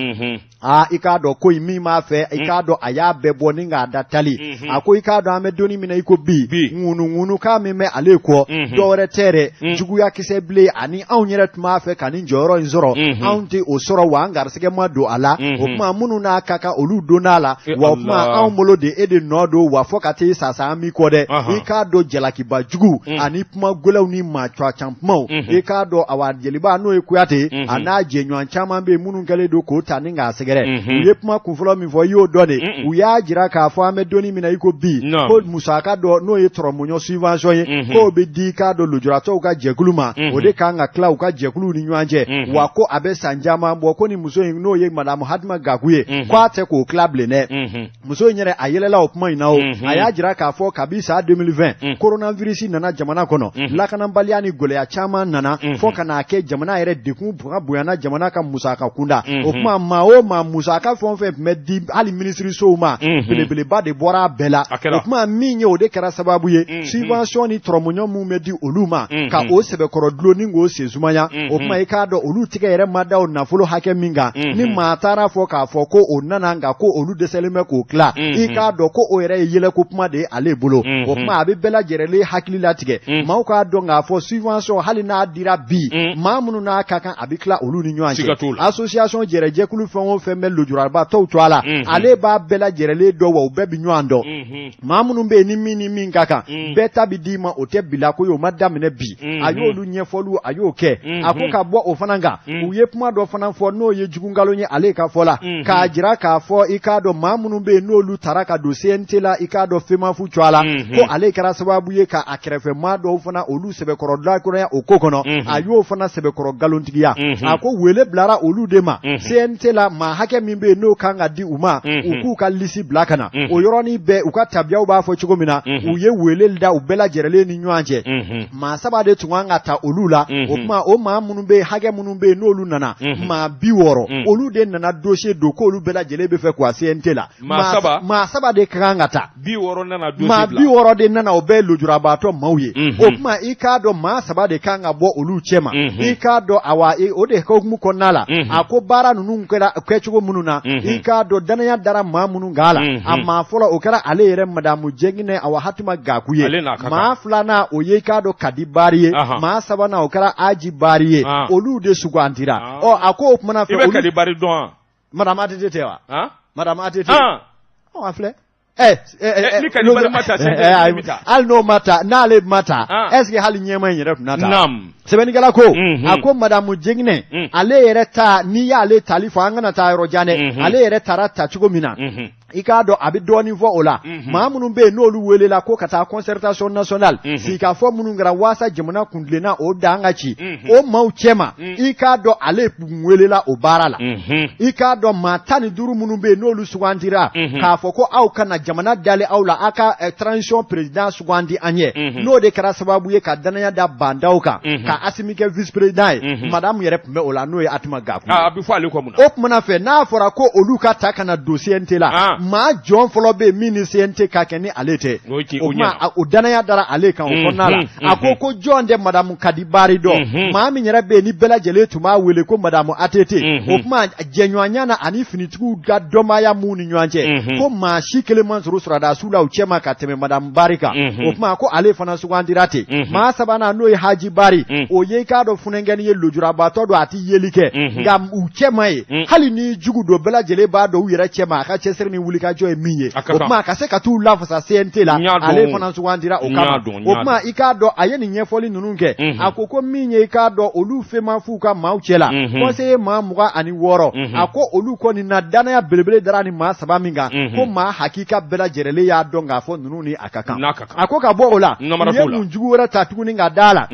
Aa, i k'a dɔn ko in min b'a fɛ, i k'a dɔn a y'a bɛɛ bɔ ni k'a da tali. A ko i k'a dɔn an bɛ donni min na i ko bi, ŋunuŋunukan min bɛ ale kɔ, dɔwɛrɛ tɛ dɛ, juguya kisɛ bilen ani anw yɛrɛ tun b'a fɛ ka nin jɔyɔrɔ in sɔrɔ, anw tɛ o sɔrɔ wa an garisɛgɛ ma don a la. O tuma minnu n'a ka kan, olu donna a la wa. O tuma anw bolo de, e de nɔ don wa, fo ka t'e sa sa, an b'i kɔ dɛ. I k'a dɔn jalakiba jugu ani kuma gɛlɛnw ni maa can kumaw, i k'a dɔn awa jeliba n'o ye Kuyate, a n'a jɛɲɔgɔn caman bɛ yen minnu kɛlen don k'o ta ni k'a sɛgɛrɛ. U ye kuma kunfɔlɔ min fɔ, i y'o dɔn de. U y'a jira k'a fɔ an bɛ donni min na i ko bi, ko musaka dɔ n'o ye tɔrɔmɔɲɔ subvention ye, k'o bɛ di i k'a dɔn lujuratɔw ka jɛkulu ma, o de kan ka tila u ka jɛkuluw ni ɲɔgɔn cɛ wa. Ko a bɛ san caman bɔ ko ni muso in n'o ye madamu Hatuma Gaku ye, k'a tɛ k'o tila bilen dɛ. Muso in yɛrɛ a yɛlɛla o kuma in na, o a y'a jira k'a fɔ kabi san 2020 coronavirus nana jamana kɔnɔ, lakanabaliya ni gɛlɛya caman nana fo ka n'a kɛ jamana yɛrɛ dekun bonyana jamana ka musaka kunda. O kuma, maa o maa musaka fɛn o fɛn tun bɛ di hali minisirisow ma, belebeleba de bɔra a bɛɛ la. O kuma min ye, o de kɛra sababu ye subvention ni tɔrɔmɔɲɔ min bɛ di olu ma, ka o sɛbɛkɔrɔ dulon ni k'o sen sumaya. O kuma, i k'a dɔn olu tigɛ yɛrɛ ma da o nafolo hakɛ min kan, ni maa taara fɔ k'a fɔ ko o nana nka ko olu dɛsɛlen bɛ k'o tila, i k'a dɔn ko o yɛrɛ ye yɛlɛko kuma de ye ale bolo. O kuma, a bɛ bɛɛ lajɛrɛlen hakili latigɛ, maaw k'a dɔn k'a fɔ subvention, hali n'a dira bi, maa minnu n'a ka kan, a bɛ tila olu ni ɲɔgɔn cɛ. Association jɛrɛjɛkulu fɛn o fɛn bɛ lujurabatɔw to a la, ale b'a bɛɛ lajɛrɛlen dɔn wa u bɛɛ bɛ ɲɔgɔn dɔn. Maa minnu bɛ yen ni min ni min ka kan, bɛɛ ta bɛ d'i ma, o tɛ bila ko ye, o ma daminɛ bi. A y'olu ɲɛfɔliw, a y'o kɛ. A ko ka bɔ o fana kan, u ye kuma dɔ fana fɔ n'o ye jugunkalon ye ale ka fɔ la, k'a jira k'a fɔ i k'a dɔn maa minnu bɛ yen n'olu taara ka don CNT la, i k'a dɔn FEMAF cogoya la, ko ale kɛra sababu ye ka a kɛrɛfɛ maa dɔw fana olu sɛbɛkɔrɔ lakuraya o ko kɔnɔ. A y'o fana sɛbɛkɔrɔ nkalontigiya. A ko wele bilara olu de ma, CNT la maa hakɛ min bɛ yen n'o kan ka di u ma, u k'u ka lisi bila ka na. O yɔrɔnin bɛɛ, u ka tabiyaw b'a fɔ cogo min na, u ye wele da u bɛɛ lajɛrɛlen ni ɲɔgɔn cɛ. Maa saba de tun kan ka ta olu la. O tuma, o maa minnu bɛ yen, hakɛ minnu bɛ yen n'olu nana, maa 60, olu de nana dossier don k'olu bɛɛ lajɛlen bɛ fɛ k'u CNT la. Maa saba, maa saba de ka kan ka ta. 60 nana dossier bila. Maa 60 de nana, o bɛɛ ye lujurabaatɔ maaw ye. O tuma i k'a dɔn maa saba de kan ka bɔ olu cɛma. I k'a dɔn awa o de hukumu kɔnɔna la, a ko baara ninnu kɛra kɛcogo minnu na, i k'a dɔn danaya dara maa minnu kan la, a maa fɔlɔ o kɛra ale yɛrɛ madamu Jɛnginɛ awa Hatima Gaku ye. Maa filanan o ye i k'a dɔn Kadi Bari ye. Maa sabanan o kɛra Aji Bari ye. Olu de sugandira. Ɔ a ko o kumana fɛ. I bɛ Kadi Bari dɔn wa? Madame ATT tɛ wa? Madame ATT. Ɔ a filɛ. Ni Kadi Bari ma ta, hali n'o ma ta, n'ale ma ta, est ce que hali ɲɛma in yɛrɛ tun na ta? Sɛbɛnnikɛla ko, a ko madamu Jɛnginɛ, ale yɛrɛ ta, n'i y'ale tali fɔ, an kana taa yɔrɔ jan dɛ, ale yɛrɛ taara ta cogo min na, i k'a dɔn a bɛ dɔɔnin fɔ o la. Maa minnu bɛ yen n'olu welela ko ka taa concertation nationale, sigikafɔ minnu kɛra waasa jamana kuntilenna o dan ka ci, o maaw cɛma, i k'a dɔn ale welela o baara la. I k'a dɔn maa 15 minnu bɛ yen n'olu sugandira k'a fɔ ko aw ka na jamana dalen aw la, aw ka transition président sugandi an ye, n'o de kɛra sababu ye ka danaya da Bah N'Daw kan, ka Asimi kɛ vice président ye, madamu yɛrɛ tun bɛ o la, n'o ye Atima Gaku. A bɛ fɔ ale kɔ mun na? O kumana fɛ, n'a fɔra ko olu ka ta ka na don CNT la, maa jɔn fɔlɔ bɛ yen min ni CNT ka kɛ ni ale tɛ? O tuma o danaya dara ale kan o kɔnɔna la. A ko ko jɔn tɛ madamu Kadi Bari dɔn, maa min yɛrɛ bɛ yen ni bɛɛ lajɛlen tun b'a wele ko madamu ATT? O tuma jɛɲɔgɔnya na ani finitigiw ka dɔnbaaya m'u ni ɲɔgɔn cɛ, ko maa si kelen ma sɔrɔ sɔrɔdasiw la u cɛma ka tɛmɛ madamu Bari kan. O tuma ko ale fana sugandira ten. Maa sabanan, n'o ye Haji Bari, o ye i k'a dɔn funankɛnin ye, lujurabaatɔ don, a tɛ yeli kɛ, nka u cɛma ye, hali ni jugu don, bɛɛ lajɛlen b'a dɔn u yɛrɛ cɛma a ka cɛsiri ni wulikajɔ ye min ye. O tuma ka se ka t'u lafasa CNT la, ale fana sugandira o kama. O tuma i k'a dɔn a ye nin ɲɛfɔli ninnu kɛ. A ko ko min ye i k'a dɔn olu FEMAF ka maaw cɛ la, conseiller maa 26, a ko olu kɔni na danaya belebele dara ni maa saba min kan, ko maa hakika bɛɛ lajɛlen y'a dɔn k'a fɔ ninnu ni a ka kan. A ko ka bɔ o la, u ye mun jugu wɛrɛ ta tuguni ka da la?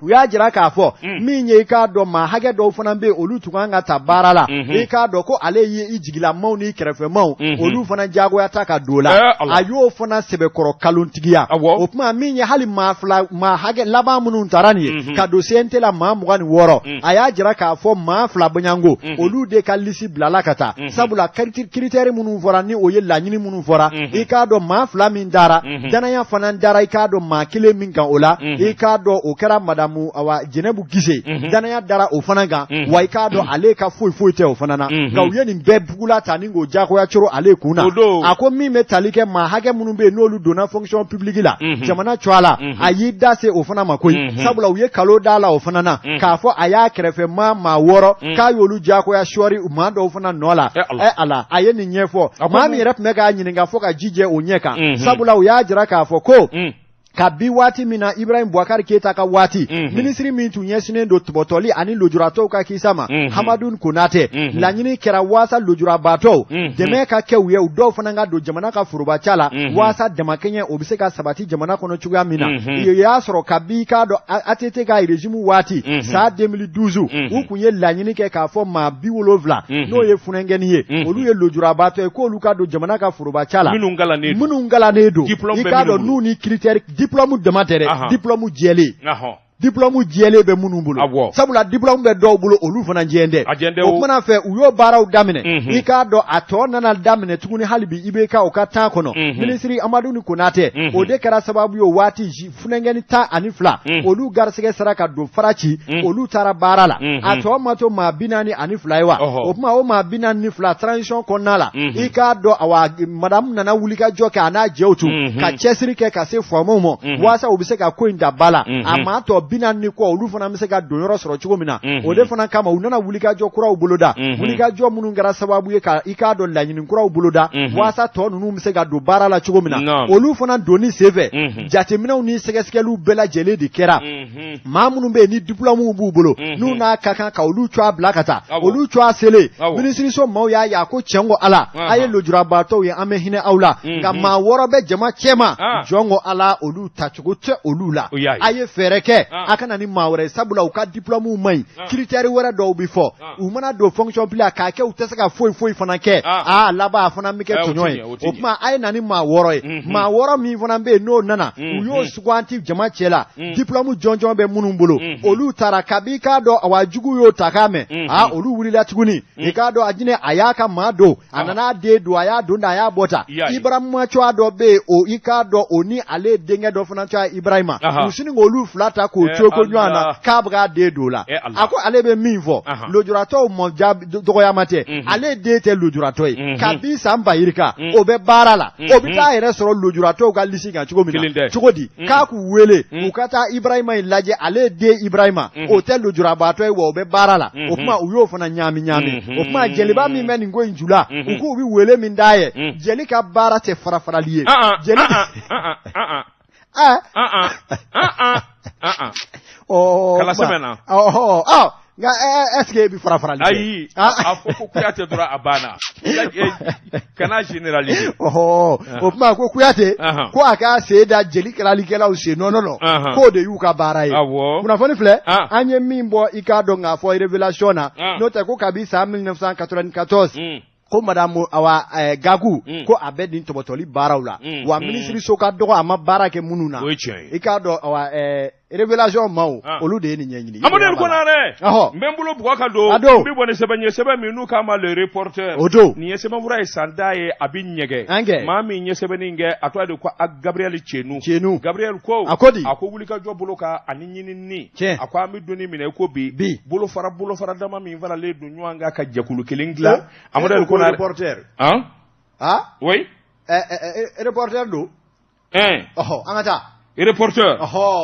U y'a jira k'a fɔ min ye i k'a dɔn maa hakɛ dɔw fana bɛ yen, olu tun kan ka ta baara la, i k'a dɔn ko ale ye i jigilamaw ni kɛrɛfɛmaw, olu fana jagoya ta ka don o la. A y'o fana sɛbɛkɔrɔ kalontigiya. O tuma min ye hali maa fila, maa hakɛ laban minnu taara nin ye ka don CNT la, maa 26, a y'a jira k'a fɔ maa fila bɔɲango, olu de ka lisi bilala ka taa, sabula critère minnu fɔra ni o ye laɲini minnu fɔra, i k'a dɔn maa fila min dara, danaya fana dara i k'a dɔn maa kelen min kan o la, i k'a dɔn o kɛra madamu awa Jɛnɛbu Gise, danaya dara o fana kan, wa i k'a dɔn ale ka foyi foyi tɛ o fana na, nka u ye nin bɛɛ bugula ta ni k'o jagoya coro ale kun na. A ko min bɛ tali kɛ maa hakɛ minnu bɛ yen n'olu donna fonction publique la, jamana cogoya la, a y'i da se o fana ma koyi, sabula u ye kalo da la o fana na k'a fɔ a y'a kɛrɛfɛ maa wɔɔrɔ k'a y'olu jagoya sɔɔri maa dɔw fana nɔ la. Ɛ ala, a ye nin ɲɛfɔ. Maa min yɛrɛ tun bɛ k'a ɲininka fo ka ji jɛ o ɲɛ kan, sabula u y'a jira k'a fɔ ko kabi waati min na Ibrahim Boubacar Keita ka waati, minisiri min tun ɲɛsinnen don tɔbɔtɔli ani lujuratɔw ka kisa ma, Hamadu Konatɛ, laɲini kɛra waasa lujurabaatɔw dɛmɛ ka kɛ u ye, u dɔw fana ka don jamana ka forobaca la, waasa damakɛɲɛ o bɛ se ka sabati jamana kɔnɔ cogoya min na. U y'a sɔrɔ kabi k'a dɔn ATT ka régime waati, san 2012, u tun ye laɲini kɛ k'a fɔ maa 70, n'o ye funankɛnin ye, olu ye lujurabaatɔ ye, k'olu ka don jamana ka forobaca la, minnu kalannen don, i k'a dɔn n'u ni critère diplôme dama tɛ dɛ, diplôme jɛlen, diplôme jɛlen bɛ minnu bolo, sabula diplôme bɛ dɔw bolo olu fana jɛlen tɛ. O kumana fɛ, u y'o baaraw daminɛ. I k'a dɔn a tɔ nana daminɛ tuguni hali bi IBK o ka temps kɔnɔ, minisiri Hamadu Konatɛ, o de kɛra sababu ye o waati funankɛnin 12, olu garisɛgɛ sera ka don fara ci, olu taara baara la. A tɔ ma to maa 42 ye wa? O tuma o maa 42, transition kɔnɔna la, i k'a dɔn awa madamu nana wulikajɔ kɛ a n'a jɛw tun ka cɛsiri kɛ ka se faamaw ma, waasa u bɛ se ka ko in da ba la, a maa tɔ 40 ni kɔ, olu fana bɛ se ka donyɔrɔ sɔrɔ cogo min na. O de fana kama u nana wulikajɔ kuraw boloda, wulikajɔ minnu kɛra sababu ye ka i k'a dɔn laɲini kuraw boloda, waasa tɔ ninnu bɛ se ka don baara la cogo min na. Olu fana donni senfɛ, jateminɛw ni sɛgɛsɛgɛliw bɛɛ lajɛlen de kɛra. Maa minnu bɛ yen ni diplôme b'u bolo, n'u n'a ka kan ka olu cogoya bila ka taa, olu cogoya selen minisiriso maaw y'a ye, a ko cɛn ko ala, a ye lujurabaatɔw ye, an bɛ hinɛ aw la, nka maa wɔɔrɔ bɛ jama cɛma, jɔn ko ala, olu tacogo tɛ olu la, a ye fɛɛrɛ kɛ. A ka na ni maa wɛrɛ ye, sabula u ka diplôme man ɲi. Critère wɛrɛ dɔw bɛ fɔ, u mana don fonction publique k'a kɛ, u tɛ se ka foyi foyi fana kɛ. Aa, laban a fana bɛ kɛ tɔɲɔ ye. O tuma, a ye na ni maa 6 ye. Maa 6 min fana bɛ yen, n'o nana, u y'o suganti jama cɛ la, diplôme jɔnjɔn bɛ minnu bolo, olu taara. Kabi k'a dɔn, awa, jugu y'o ta k'a mɛn, aa, olu wulila tuguni. I k'a dɔn, a jinɛ a y'a ka maa don, a nana a den don, a y'a don da, a y'a bɔ ta. Ibrahima cogoya dɔ bɛ yen, o i k'a dɔn, o ni ale denkɛ dɔ fana cogoya Ibrahima, u sini k'olu fila ta k'o cogo ɲɔgɔn na k'a bɛ k'a den don o la. A ko ale bɛ min fɔ, lujuratɔw ma dɔgɔyama tɛ, ale den tɛ lujuratɔ ye. Kabi san 2000 o bɛ baara la, o bɛ taa yɛrɛ sɔrɔ lujuratɔw ka lisi kan cogo min na, cogo di k'a k'u wele u ka taa Ibrahima in lajɛ? Ale den Ibrahima, o tɛ lujurabaatɔ ye, wa o bɛ baara la. O tuma, u y'o fana ɲaami ɲaami. O tuma, jeliba min bɛ nin ko in ju la, u k'u bɛ wele min d'a ye, jeli ka baara tɛ fara farali ye. Jeli kala sɛbɛn na. Nka est ce que e bɛ fara farali kɛ? Ayi, a fɔ ko Kuyate dɔrɔn, a banna, kana généraliser. O tuma, ko Kuyate ko a k'a sen da jeli kalalikɛlaw sen nɔ nɔ, k'o de y'u ka baara ye. Kunnafoni filɛ, an ye min bɔ, i k'a dɔn k'a fɔ Révélation na, n'o tɛ ko kabi san 1994, ko madame awa Gaku, ko a bɛ nin tɔbɔtɔli baaraw la, wa minisiriso ka dɔgɔ a ma baara kɛ minnu na. I k'a dɔn, awa, Révélation maaw, olu de ye nin ɲɛɲini. Amadu Konarɛ, n bɛ n bolo bugɔ ka don. A don. N bɛ bɔ ni sɛbɛn ye, sɛbɛn min n'u k'a ma Le Reporter. O don. Nin ye sɛbɛnfura ye, san da ye, a bɛ ɲɛgɛn. An kɛ. Maa min ye sɛbɛnni kɛ, a tɔgɔ de ko Gabriel Cenu. Cenu. Gabriel ko. A ko di? A ko wulikajɔ bolo kan ani ɲinini. Tiɲɛ. A ko an bɛ donni minɛ ko bi. Bi. Bolofara bolofara dama min faralen don ɲɔgɔn kan ka jɛkulu kelen dilan. Amadu Konarɛ. Reporter. Han. Ah. Oui. Reporter don. Ɛn. Ɔhɔ, an ka taa. Reporter.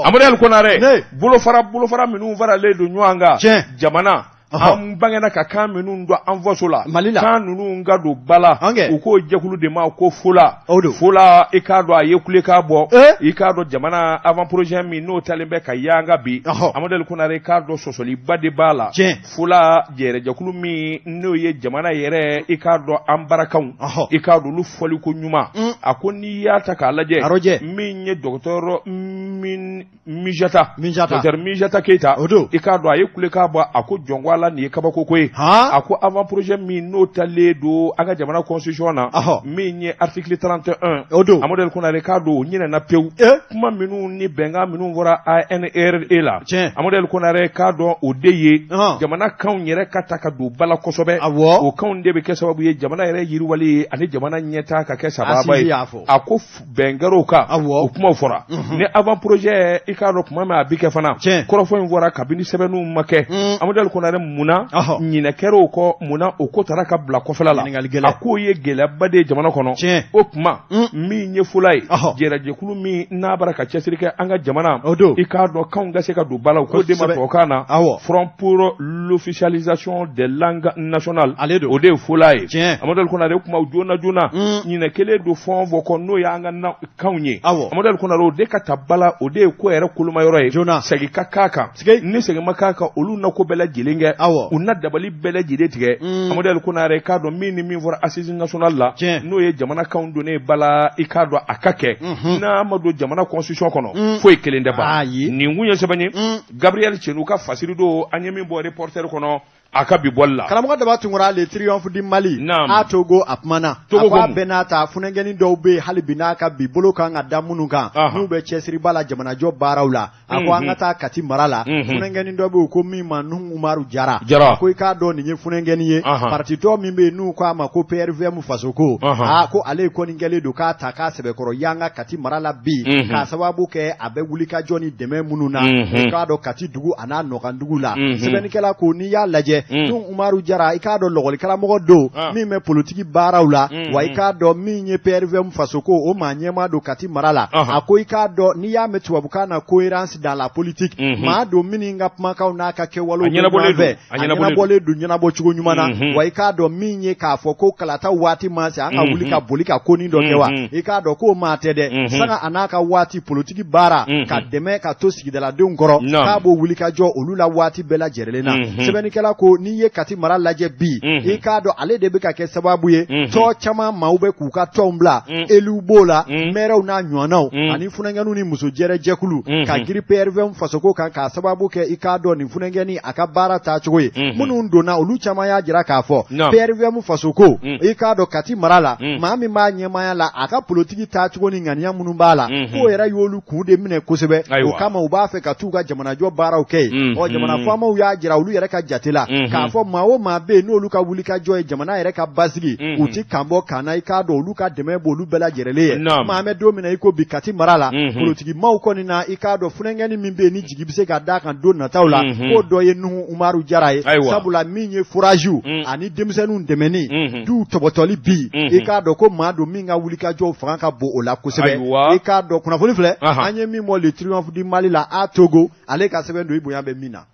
Amadu Konarɛ, bolofara bolofara minnu faralen don ɲɔgɔn kan. Tiɲɛ. Jamana an bangena ka kan minnu dɔn an faso la. Mali la. Kan ninnu ka don ba la. U k'o jɛkulu de ma ko FOLA. O don. FOLA, i k'a dɔn, a ye kule k'a bɔ. I k'a dɔn, jamana avant projet min n'o talen bɛ ka yanga bi. Amadu Konarɛ, i k'a dɔn, sɔsɔliba de b'a la. Tiɲɛ. FOLA jɛrɛjɛkulu min n'o ye jamana yɛrɛ, i k'a dɔn, an barakanw. I k'a dɔn, olu fɔliko ɲuman. A ko n'i y'a ta k'a lajɛ. Min ye docteur min Mijata. Mijata. Docteur Mijata Keyita. O don. I k'a dɔn, a ye kule k'a bɔ, a ko jɔnko ala, nin ye kabako ko ye. A ko avant projet min n'o talen don an ka jamana constitution na. Min ye article 31. O don. Amadu Konarɛ, k'a dɔn, o ɲinɛna pewu. Kuma minnu ni bɛnkan minnu fɔra ANRE la. Tiɲɛ. Amadu Konarɛ, k'a dɔn, o de ye jamana kanw yɛrɛ ka ta ka don ba la kosɛbɛ. Awɔ. O kanw de bɛ kɛ sababu ye jamana yɛrɛ yiriwali ye ani jamana ɲɛtaa ka kɛ sababa ye. A ko bɛn kɛra o kan. Awɔ. O kumaw fɔra. Ni avant projet, i k'a dɔn, tuma min a bɛ kɛ fana, kɔrɔfɔ in fɔra kabini sɛbɛnniw ma kɛ. Amadu Konarɛ, munna ɲinɛ kɛra o kɔ? Munna o ko taara ka bila kɔfɛla la? A k'o ye gɛlɛyaba de ye jamana kɔnɔ. O tuma, min ye FOLA ye, jɛrɛjɛkulu min n'a bara ka cɛsiri kɛ an ka jamana, i k'a dɔn, kanw ka se ka don ba la, u k'o de ma tubabukan na Front pour l'officialisation des langues nationales. Ale don. O de ye FOLA ye. Amadu Konarɛ, kumaw joona joona, ɲinɛ kelen don fɛn o fɛn kɔ, n'o y'an ka kanw ye. Amadu Konarɛ, o de ka ta ba la, o de ye ko yɛrɛ koloma yɔrɔ ye. Joona. Segin ka k'a kan. Ni segin ma k'a kan, olu na ko bɛɛ lajɛlen kɛ. U na dabali bɛɛ lajɛlen tigɛ. Amadu Konarɛ, k'a dɔn, min ni min fɔra assise nationale la, n'o ye jamana kanw donnen ba la, i k'a dɔn, a ka kɛ, n'a ma don jamana constitution kɔnɔ, foyi kelen tɛ ban. Nin kun ye sɛbɛn ye, Gabriel Cenu ka fasiri don, an ye min bɔ Reporter kɔnɔ a ka bi bɔli la. Karamɔgɔ Daba Tunkara, Le Triomphe du Mali. A Togo, a kumana. Togo. A ko a bɛɛ n'a ta, funankɛnin dɔw bɛ yen hali bi n'a ka bi bolo kan ka da minnu kan, n'u bɛ cɛsiriba la jamanajɔ baaraw la. A ko an ka taa Kati mara la, funankɛnin dɔ bɛ yen ko min ma Nuhu Umaru Jara. Jara. A ko i k'a dɔn, nin ye funankɛnin ye, parti tɔ min bɛ yen n'u k'a ma ko PRVM Fasoko. Aa, ko ale kɔni kɛlen don k'a ta k'a sɛbɛkɔrɔ yanga Kati mara la bi, k'a sababu kɛ a bɛ wulikajɔ ni dɛmɛ minnu na, i k'a dɔn, Kati dugu a n'a nɔkan dugu la. Sɛbɛnnikɛla ko n'i y'a lajɛ, Nuhu Umaru Jara, i k'a dɔn, lɔgɔlikaramɔgɔ don min bɛ politiki baaraw la, wa i k'a dɔn, min ye PRVM Fasoko, o maa ɲɛmaa don Kati mara la. A ko i k'a dɔn, n'i y'a mɛn tubabukan na cohérence dans la politique, maa don minnu ka kumakanw n'a ka kɛwalew bɛ ɲɔgɔn fɛ, a ɲɛnabɔlen don ɲɛnabɔ cogo ɲuman na. Wa i k'a dɔn, min ye k'a fɔ ko kalata waati ma se, an ka wuli ka boli ka konin dɔ kɛ wa, i k'a dɔn k'o maa tɛ dɛ, sanga a n'a ka waati politiki baara ka dɛmɛ ka to sigidaladenw kɔrɔ, k'a b'o wuli ka jɔ olu la waati bɛɛ lajɛlen na. Sɛbɛnnikɛla ko ko n'i ye Kati mara lajɛ bi, i k'a dɔn ale de bɛ ka kɛ sababu ye tɔn caman maaw bɛ k'u ka tɔnw bila, éluw b'o la, mɛrɛw n'a ɲɔgɔnnaw, ani funankɛninw ni muso jɛrɛ jɛkulu ka girin PRVM fasoko kan k'a sababu kɛ i k'a dɔn nin funankɛnin a ka baara taacogo ye. Minnu donna, olu caman y'a jira k'a fɔ PRVM fasoko, i k'a dɔn Kati mara la, maa min b'a ɲɛmaaya la, a ka politiki taacogo ni ŋaniya minnu b'a la, k'o yɛrɛ y'olu kun de minɛ kosɛbɛ. O kama u b'a fɛ ka t'u ka jamanajɔ baaraw kɛ yen. Ɔ, jamana faamaw y'a jira olu yɛrɛ ka jate la k'a fɔ maa o maa bɛ yen n'olu ka wulikajɔ ye jamana yɛrɛ ka basigi, u ti kan bɔ kan na, i k'a dɔn olu ka dɛmɛ b'olu bɛɛ lajɛlen ye. Maa bɛ don min na i ko bi, Kati mara la, politiki maaw kɔni na, i k'a dɔn funankɛnin min bɛ yen ni jigi bɛ se ka d'a kan don nataw la, k'o dɔ ye Nuhu Umaru Jara ye, sabula min ye foragew ani denmisɛnninw dɛmɛni, duw tɔbɔtɔli bi, i k'a dɔn ko maa don min ka wulikajɔw fanga ka bon o la kosɛbɛ. I k'a dɔn kunnafoni filɛ an ye min bɔ Le Triomphe du Mali la, a Togo ale ka sɛbɛn don, i bonya bɛ min na.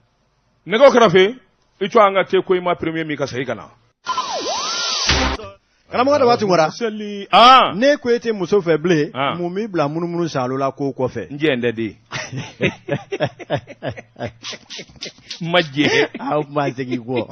Nɛgɛw kɛrɛfɛ, i to an ka te ko i ma premier min ka segin ka na. Karamɔgɔ Daba Tunkara, ne ko e tɛ muso fɛ bilen, mun b'i bila munumunu saalo la ko kɔfɛ? N jɛ n tɛ den. Ma jɛ. Aw ma segin kɔ.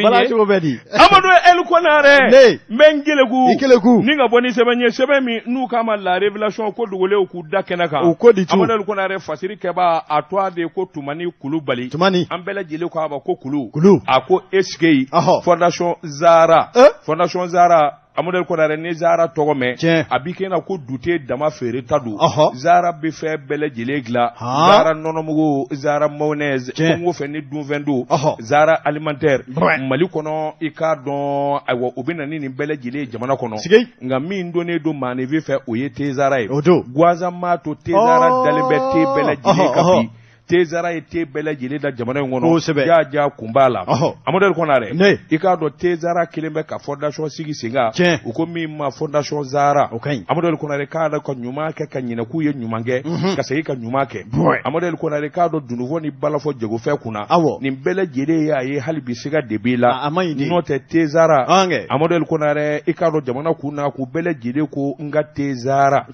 Bala cogo bɛ di? Amadu El Konare. Ne. N bɛ n keleku. I keleku. Ni ka bɔ ni sɛbɛn ye, sɛbɛn min n'u k'a ma La Révélation, ko dogolenw k'u da kɛnɛ kan. O ko di tu. Amadu El Konare, fasiri kɛbaa a tɔgɔ de ko Tumani Kulubali. Tumani. An bɛɛ lajɛlen ko a ma ko Kulu. Kulu. A ko est-ce que. Fondation Zara. Fondation Zara, Amadu El Konare, ni Zara tɔgɔ mɛn, a b'i kɛ na ko dute dama feere ta don. Zara bɛ fɛn bɛɛ lajɛlen dilan. Zara nɔnɔmugu, Zara mayonnaise, fɛn o fɛn ni dunfɛn don, Zara alimentaire Mali kɔnɔ, i k'a dɔn ayiwa u bɛ na ni nin bɛɛ lajɛlen ye jamana kɔnɔ. Nka min donnen don maaninfin fɛ, o ye te Zara ye. O don. Gansan m'a to te Zara dalen bɛ te bɛɛ lajɛlen kan bi. Te Zara ye te bɛɛ lajɛlen da jamana in kɔnɔ. Kosɛbɛ. Ja ja kun b'a la. Amadu El Konare, i k'a dɔn te Zara kelen bɛ ka fondation sigi sen kan. U ko min ma Fondation Zara. O ka ɲi. Amadu El Konare, k'a dɔn ka ɲuman kɛ ka ɲinɛ k'u ye ɲuman kɛ, ka segin ka ɲuman kɛ. Amadu El Konare, k'a dɔn dunufɔ ni balafɔ jagofɛn kunna. Nin bɛɛ lajɛlen y'a ye hali bi siga de b'i la. A ma ɲi de. N'o tɛ te Zara. Amadu El Konare, i k'a dɔn jamana kun na k'u bɛɛ lajɛlen ko n ka te Zara.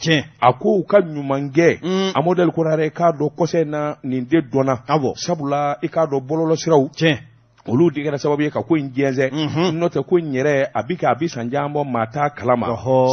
A ko u ka ɲuman kɛ. Amadu El Konare, k'a dɔn kɔsa in na nin de dɔnna. Sabula i k'a dɔn bɔlɔlɔsiraw olu de kɛra sababu ye ka ko in jɛnsɛn. N'o tɛ ko in yɛrɛ a bi kɛ a bi san jan bɔ, maa t'a kalama.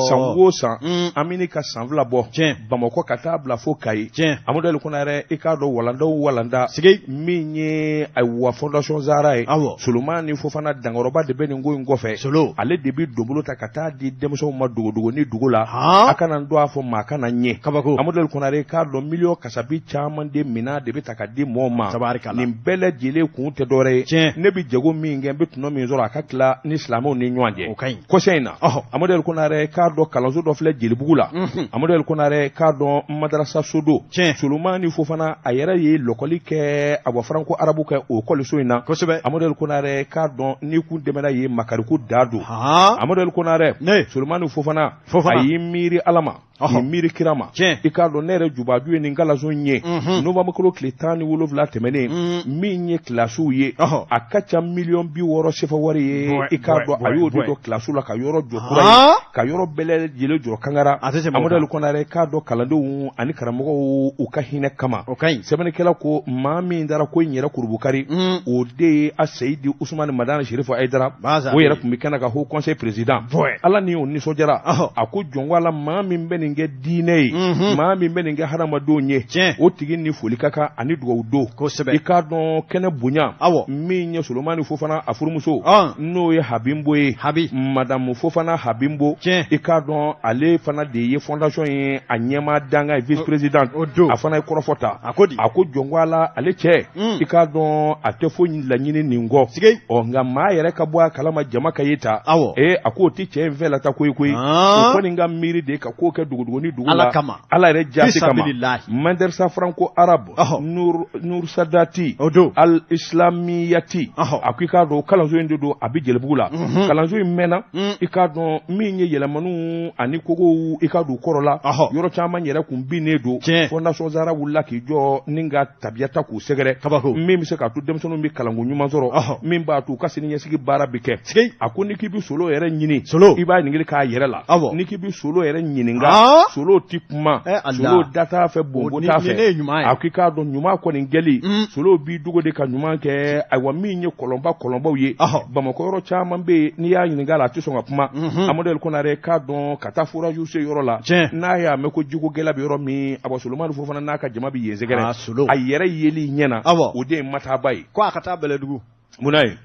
San o san an bɛ ka san 2 bɔ Bamakɔ ka taa bila fo Kayi. Amadu El Konare, i k'a dɔn walanda o walanda min ye ayiwa Fondation Zara ye. Solomani Fofana dankɔrɔba de bɛ nin ko in kɔfɛ. Ale de bɛ donbolo ta ka taa di denmisɛnw ma dogodogo ni dugu la. A kana don a fɔ maa kana ɲɛ. Kabako. Amadu El Konare, k'a dɔn miliyɔn kasabi caman de minɛn de bɛ ta ka di mɔgɔw ma. Nin bɛɛ lajɛlen kun tɛ dɔwɛrɛ ye. Ne bɛ jago min kɛ, n bɛ tɔnɔ min sɔrɔ, a ka tila ni silamɛw ni ɲɔgɔn cɛ. Kɔsa in na, Amadu El Konare, k'a dɔn kalanso dɔ filɛ Jelibugu la. Amadu El Konare, k'a dɔn madarasa so don. Solomani Fofana a yɛrɛ ye lɔkɔli kɛ, awa franco arabu kɛ o kɔliso in na. Amadu El Konare, k'a dɔn n'i kun dɛmɛna ye makariku da don. Amadu El Konare, Solomani Fofana a y'i miiri Ala ma, k'i miiri kira ma. I k'a dɔn ne yɛrɛ jubaju ye nin kalanso in ye novembre kalo tile 17 tɛmɛnen, min ye kilasiw ye, a ka ca miliyɔn 60 sefa wari ye. I k'a dɔn a y'o de don kilasiw la ka yɔrɔ jɔ kura ye, ka yɔrɔ bɛɛ lajɛlen jɔ Kangara. Amadu El Konare, k'a dɔn kalandenw ani karamɔgɔw u ka hinɛ kama. Sɛbɛnnikɛla ko maa min dara ko in yɛrɛ kurubukari, o de ye a Seyidi Usumani Madani Sirifu Ayidara. O yɛrɛ tun bɛ kɛnɛ kan, haut conseil président. Ala ni o nisɔndiyara, a ko jɔn ko Ala, maa min bɛ nin kɛ diinɛ ye, maa min bɛ nin kɛ hadamadenw ye, o tigi ni foli ka kan ani dugawu don. I k'a dɔn kɛnɛ bonya min ye Solomani Fofana a furumuso, n'o ye Habinbo ye, Madamu Fofana Habinbo, i k'a dɔn ale fana de ye fondation ye a ɲɛmaa dankan ye, vice président. A fana ye kɔrɔfɔ ta, a ko jɔn ko Ala, ale cɛ, i k'a dɔn a tɛ foyi laɲini nin kɔ. Ɔ nka maa yɛrɛ ka bɔ a kalama jama ka ye ta, a k'o tɛ cɛ in fɛ lata koyi koyi. O kɔni ka miiri de ka ko kɛ dogodogo ni dugu la Ala yɛrɛ jaasi kama. Madarasa franco arabe Nur Sadati al Islamiyati, a ko i k'a dɔn kalanso in de don, a bɛ Jelibugu la. Kalanso in mɛnna, i k'a dɔn min ye yɛlɛmaniw ani kogow i ka don kɔrɔ la yɔrɔ caman yɛrɛ kun binnen don fondation Zara wulila k'i jɔ ni ka tabiya ta k'u sɛgɛrɛ min bɛ se k'a to denmisɛnninw bɛ kalanko ɲuman sɔrɔ min b'a to u ka siniɲɛsigi baara bɛ kɛ a ko n'i k'i bɛ solo yɛrɛ ɲini i b'a ɲininkali k'a yɛrɛ la n'i k'i bɛ solo yɛrɛ ɲininka solo ti kuma solo da t'a fɛ bonbo t'a fɛ a k'i k'a dɔn ɲuman kɔni kɛli solo b'i dogo de ka ɲuman kɛ ayiwa min ye kɔlɔnba kɔlɔnbaw ye Bamakɔ yɔrɔ caman bɛ yen n'i y'a ɲininka a la a tɛ sɔn ka kuma Amadu Konare k'a dɔn ka taa forage sen yɔrɔ la n'a y'a mɛn ko jiko gɛlɛya bɛ yɔrɔ min awa Solomani Fofana n'a ka jama bɛ yen sɛgɛrɛ a yɛrɛ yeli ɲɛ na o de ye mataba ye ko a ka taa Bɛlɛdugu munna ye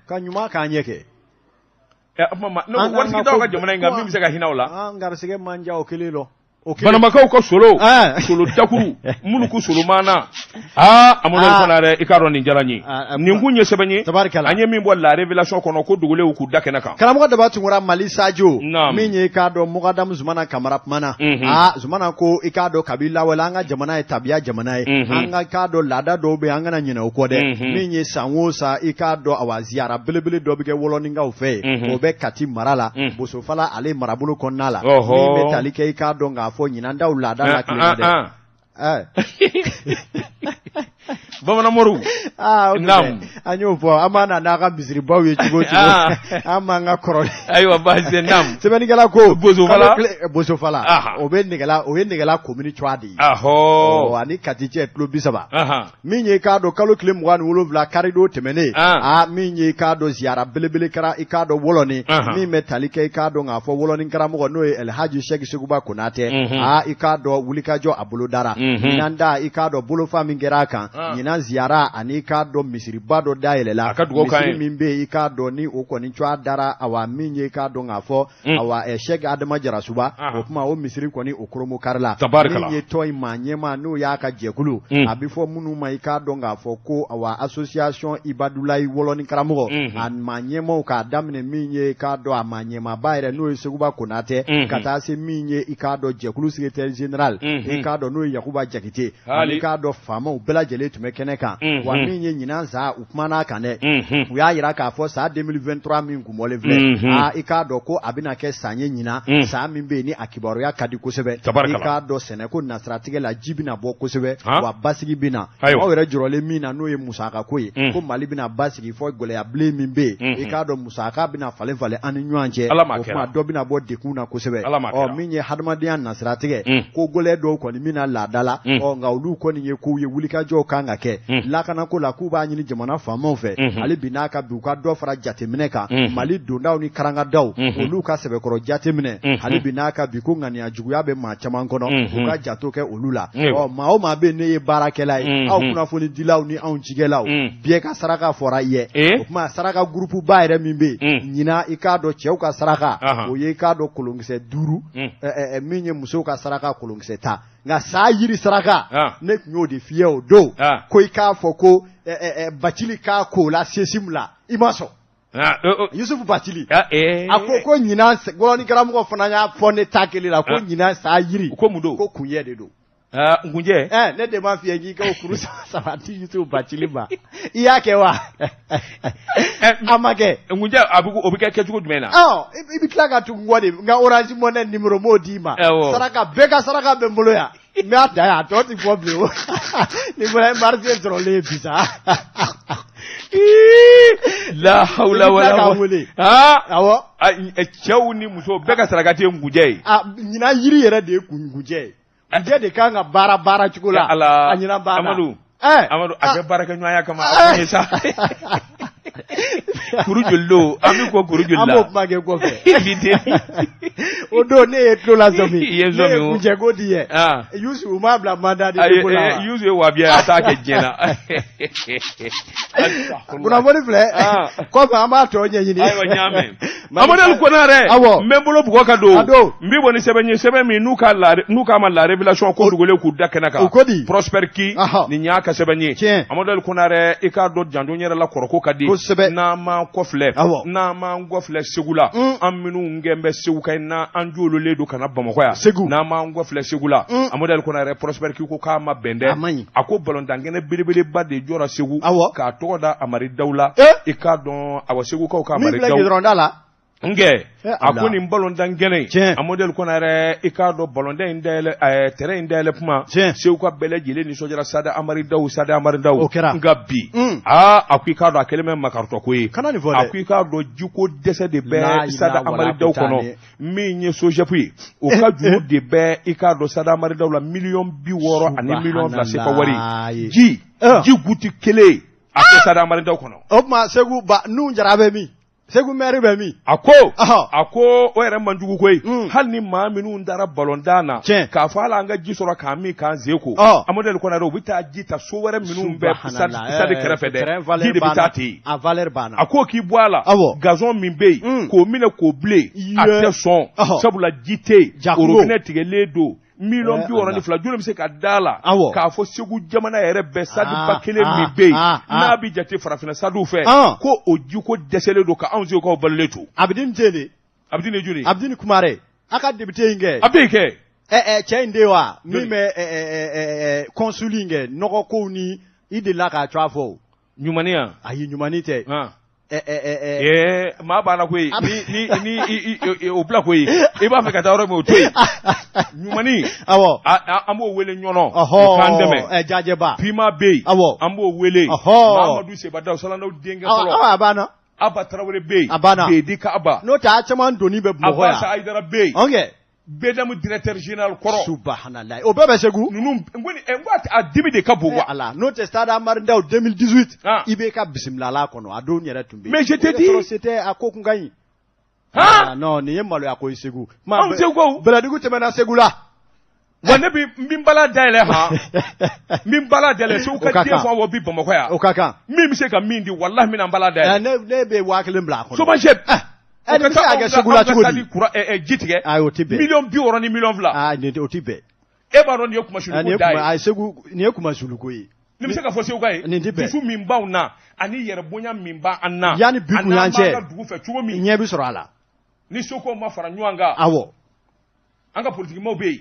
ka ɲuman k'an ɲɛ kɛ waritigi t'aw ka jamana in kan min bɛ se ka hinɛ aw la an garisɛgɛ man diya o kelen dɔ Banamakaw ka solo solo dakuru minnu ko solomana aa Amadu Konare i k'a dɔn nin diyara n ye nin kun ye sɛbɛn ye an ye min bɔ La Révélation kɔnɔ ko dogolenw k'u da kɛnɛ kan karamɔgɔ Daba Tunkara Mali Sajo min ye i k'a dɔn Mugadamu Zumana Kamara kumana aa Zumana ko i k'a dɔn kabi lawale an ka jamana ye tabiya jamana ye an ka k'a dɔn laada dɔw bɛ an kana ɲinɛ o kɔ dɛ min ye san o san i k'a dɔn awa ziyara belebele dɔ bɛ kɛ wɔlɔninkaw fɛ yen o bɛ Kati mara la Bosofala ale marabolo kɔnɔna la min bɛ tali kɛ i k'a dɔn k'a fɔ ɲinan daw laada la tile dɛ bamanan moriw naamu an y'o fɔ an b'a na n'a ka misiribaw ye cogo o cogo an b'an ka kɔrɔ ayiwa baasi tɛ naamu sɛbɛnnikɛla ko Bosofala Bosofala o bɛ Nɛgɛla o ye Nɛgɛla komini tɔgɔ de ye ani Kati cɛ kilo 30 min ye i k'a dɔn kalo tile 27 karidon tɛmɛnen aa min ye i k'a dɔn ziyara belebele kɛra i k'a dɔn Wɔlɔni min bɛ tali kɛ i k'a dɔn k'a fɔ Wɔlɔni karamɔgɔ n'o ye Elhaji Sɛki Seguba Konatɛ aa i k'a dɔn wulikajɔ a bolodara ɲinan da i k'a dɔn bolofa min kɛra a kan ɲinan ziyara ani i k'a dɔn misiriba dɔ dayɛlɛla misiri min bɛ yen i k'a dɔn ni o kɔni tɔgɔ dara awa min ye i k'a dɔn k'a fɔ awa Sɛki Adama Jarasuba o tuma o misiri kɔni o koromokarila min ye tɔn in maa ɲɛmaa n'o y'a ka jɛkulu a bɛ fɔ minnu ma i k'a dɔn k'a fɔ ko awa association Ibadulayi Wɔlɔni karamɔgɔ a maa ɲɛmaaw k'a daminɛ min ye i k'a dɔn a maa ɲɛmaaba yɛrɛ n'o ye Seguba Konatɛ ka taa se min ye i k'a dɔn jɛkulu secrétaire général i k'a dɔn n'o ye Yakuba Jakite ani i k'a dɔn faamaw bɛɛ lajɛlen tun bɛ kɛnɛ kan wa min ye ɲinan san u kumana a kan dɛ u y'a jira k'a fɔ san 2023 min kunbɔlen filɛ aa i k'a dɔn ko a bɛna kɛ san ye ɲinan san min bɛ yen ni a kibaruya ka di kosɛbɛ i k'a dɔn sɛnɛko nasiratigɛ la ji bɛna bɔ kosɛbɛ wa basigi bɛ na aw yɛrɛ jɔrɔlen min na n'o ye musakako ye ko Mali bɛna basigi fɔ gɛlɛya bilen min bɛ yen i k'a dɔn musaka bɛna falen falen an ni ɲɔgɔn cɛ o tuma dɔ bɛna bɔ degun na kosɛbɛ ɔ min ye hadamadenya nasiratigɛ ko gɛlɛn dɔw kɔni min na laada la ɔ nka olu kɔni ye kow ye wulikajɔw kan ka kɛ lakanako la k'u b'a ɲini jamana faamaw fɛ hali bi n'a ka bi u ka dɔ fara jateminɛ kan Mali dondaw ni karangadaw olu ka sɛbɛkɔrɔ jateminɛ hali bi n'a ka bi ko ŋaniya juguya bɛ maa caman kɔnɔ u ka jato kɛ olu la ɔ maa o maa bɛ ne ye baarakɛla ye aw kunnafonidilaw ni anw cikɛlaw bɛɛ ka saraka fɔra i ye o tuma saraka gurupuba yɛrɛ min bɛ yen ɲinan i k'a dɔn cɛw ka saraka o ye i k'a dɔn kolonkisɛ 5 min ye musow ka saraka kolonkisɛ 10 nka sa yiri saraka ne tun y'o de f'i ye o don ko i k'a fɔ ko Bacili k'a ko la CSIM la i ma sɔn Yusufu Bacili a ko ko ɲinan Wɔlɔni karamɔgɔ fana y'a fɔ ne ta kelen la ko ɲinan sa yiri ko mun don ko kunjɛ de don ngunjɛ ne de m'a f'i ye k'i ka o kuru saba di Yusufu Bacili ma i y'a kɛ wa a ma kɛ ngunjɛ o bɛ kɛ kɛcogo jumɛn na i bɛ tila ka tugu n kɔ de n ka Orange Money numéro m'o d'i ma saraka bɛɛ ka saraka bɛ n bolo yan n b'a da yan a tɔ tɛ fɔ bilen o ni fana ye marché sɔrɔlen ye bi sa la hawla wala wele awɔ cɛw ni musow bɛɛ ka saraka ye ngunjɛ ye ɲinan yiri yɛrɛ de ye ngunjɛ ye ngunjɛ de kan ka baara baara cogo la a ɲinan baara Amadu Amadu a kɛ baarakɛɲɔgɔnya kama a ye sa kuru joli don an bɛ ko kuru joli la an b'o kuma kɛ kɔfɛ o don ne ye tulo lasɔmi i ye sɔmi o ne ye kuncɛko di yɛ Yusu u m'a bila mandat de dépôt la wa Yusu ye wabiya ye a t'a kɛ diɲɛ na kunnafoni filɛ kɔfɛ an b'a tɔ ɲɛɲini ayiwa n y'a mɛn Amadu Konarɛ awɔ n bɛ n bolo bugɔ ka don n bɛ bɔ ni sɛbɛn ye sɛbɛn min n'u k'a ma la révélation ko dogolen k'u da kɛnɛ kan o ko di Prosper Ki nin y'a ka sɛbɛn ye tiɲɛ Amadu Konarɛ i k'a dɔn janjo yɛrɛ la kɔrɔko ka di kosɛbɛ n'an m'an kɔfilɛ n'an m'an kɔfilɛ Segu la an minnu kɛn bɛ Segu ka n'an jololen don ka na Bamakɔ yan Segu n'an m'an kɔfilɛ Segu la Amadu Konarɛ Prosper Ki ko k'a ma bɛn dɛ a ko balontankɛnɛ belebeleba de jɔra Segu awɔ k'a tɔgɔ da Amari Daw la i k'a dɔn awa Segukaw ka Amari Daw min filɛ gidɔrɔnda la Nkɛ a ko nin balontan kɛnɛ in a modèle kɔnɔ i k'a dɔn balontan in dayɛlɛ terrain in dayɛlɛ kuma seguka bɛɛ lajɛlen nisɔndiyara stade Amari Daw stade Amari Daw o kɛra nka bi aa a ko i k'a dɔn a kɛlen bɛ makaritɔ ko ye kana nin fɔ dɛ a ko i k'a dɔn jiko dɛsɛ de bɛ stade Amari Daw kɔnɔ min ye SOGEP ye o ka juru de bɛ i k'a dɔn stade Amari Daw la miliyɔn 62 miliyɔn 2 sefa wari ji ji guti kelen a tɛ stade Amari Daw kɔnɔ. O tuma Segu ba Nuhu Jara bɛ min? Segu maire bɛ min? A ko o yɛrɛ man jugu koyi. Hali ni maa minnu taara balontan na k'a fɔ hali an ka ji sɔrɔ k'an min k'an sen ko, Amadu Konare, u bɛ taa ji ta so wɛrɛ minnu bɛ stade kɛrɛfɛ dɛ, ji de bɛ taa ten. A valeur banna. A ko k'i bɔ a la, gazon min bɛ yen, k'o minɛ k'o bilen, a tɛ sɔn, sabula ji tɛ yen, robinet tigɛlen don. Miliyɔn 62, joli bɛ se ka da la k'a fɔ Segu jamana yɛrɛ bɛɛ stade ba kelen min bɛ yen n'a bɛ jate farafinna stadew fɛ, ko o jiko dɛsɛlen don ka anw segukaw balolen to? Abidini tɛ yen de. Abidini ye joli? Abidini Kumare, a ka député in kɛ. A bɛ yen kɛ. Ɛ cɛ in de wa min bɛ ɛ consul in kɛ nɔgɔkow ni i delila k'a tɔgɔ fɔ o. Ɲumaniya. Ayi, ɲumani tɛ. Ee, maa b'a la koyi, ni o bila koyi, i b'a fɛ ka taa yɔrɔ min, o to yen. Ɲumani. An b'o wele ɲɔnɔ, o k'an dɛmɛ. Jajɛba. Pima bɛ yen. An b'o wele. Mamadu Sebadaw Salandaw denkɛ fɔlɔ. Awɔ, a banna. Aba Tarawele bɛ yen. A banna. Bedi ka Aba. N'o tɛ a caman doni bɛ Bamakɔ yan. Abasa Ayidara bɛ yen. Ɔnkɛ. BDM directeur général kɔrɔ. Subahanallahi, o bɛɛ bɛ Segu. Ninnu n ko nin, n ko a dimi de ka bon quoi. Ala, n'o tɛ stade Amari Ndaw 2018. IBK bisimilala kɔnɔ, a don yɛrɛ tun bɛ yen. Mais je te dis. C'était a ko kun ka ɲi. Han. Non, nin ye maloya ko ye Segu. Anw Segukaw. Bɛlɛdugu tɛmɛna Segu la. Wa ne bɛ n bɛ bala dayɛlɛ han, n bɛ bala dayɛlɛ Segu ka den fɔ awɔ bi Bamakɔ yan. O ka kan. Min bɛ se ka min di, walahi n bɛna n bala dayɛlɛ. Ne bɛ 1000 bila a kɔnɔ. SOMAGEP. Ɛ, nin bɛ se ka kɛ Segu la cogo di? Ji tigɛ. Ayi, o tɛ bɛn. Miliyɔn 60 ni miliyɔn 2. Aa, nin o tɛ bɛn. E b'a dɔn nin ye kumasuluko da ye. Ayi, Segu, nin ye kumasuluko ye. Nin bɛ se ka fɔ Segu ka ye. Nin tɛ bɛn. Dusu min b'anw na ani yɛrɛbonya min b'an na. Yanni bi kun y'an cɛ. Ani an b'an ka dugu fɛ cogo min. Ɲɛ bɛ sɔrɔ a la. Ni Segukaw ma fara ɲɔgɔn kan. Awɔ. An ka politikimaw bɛ yen.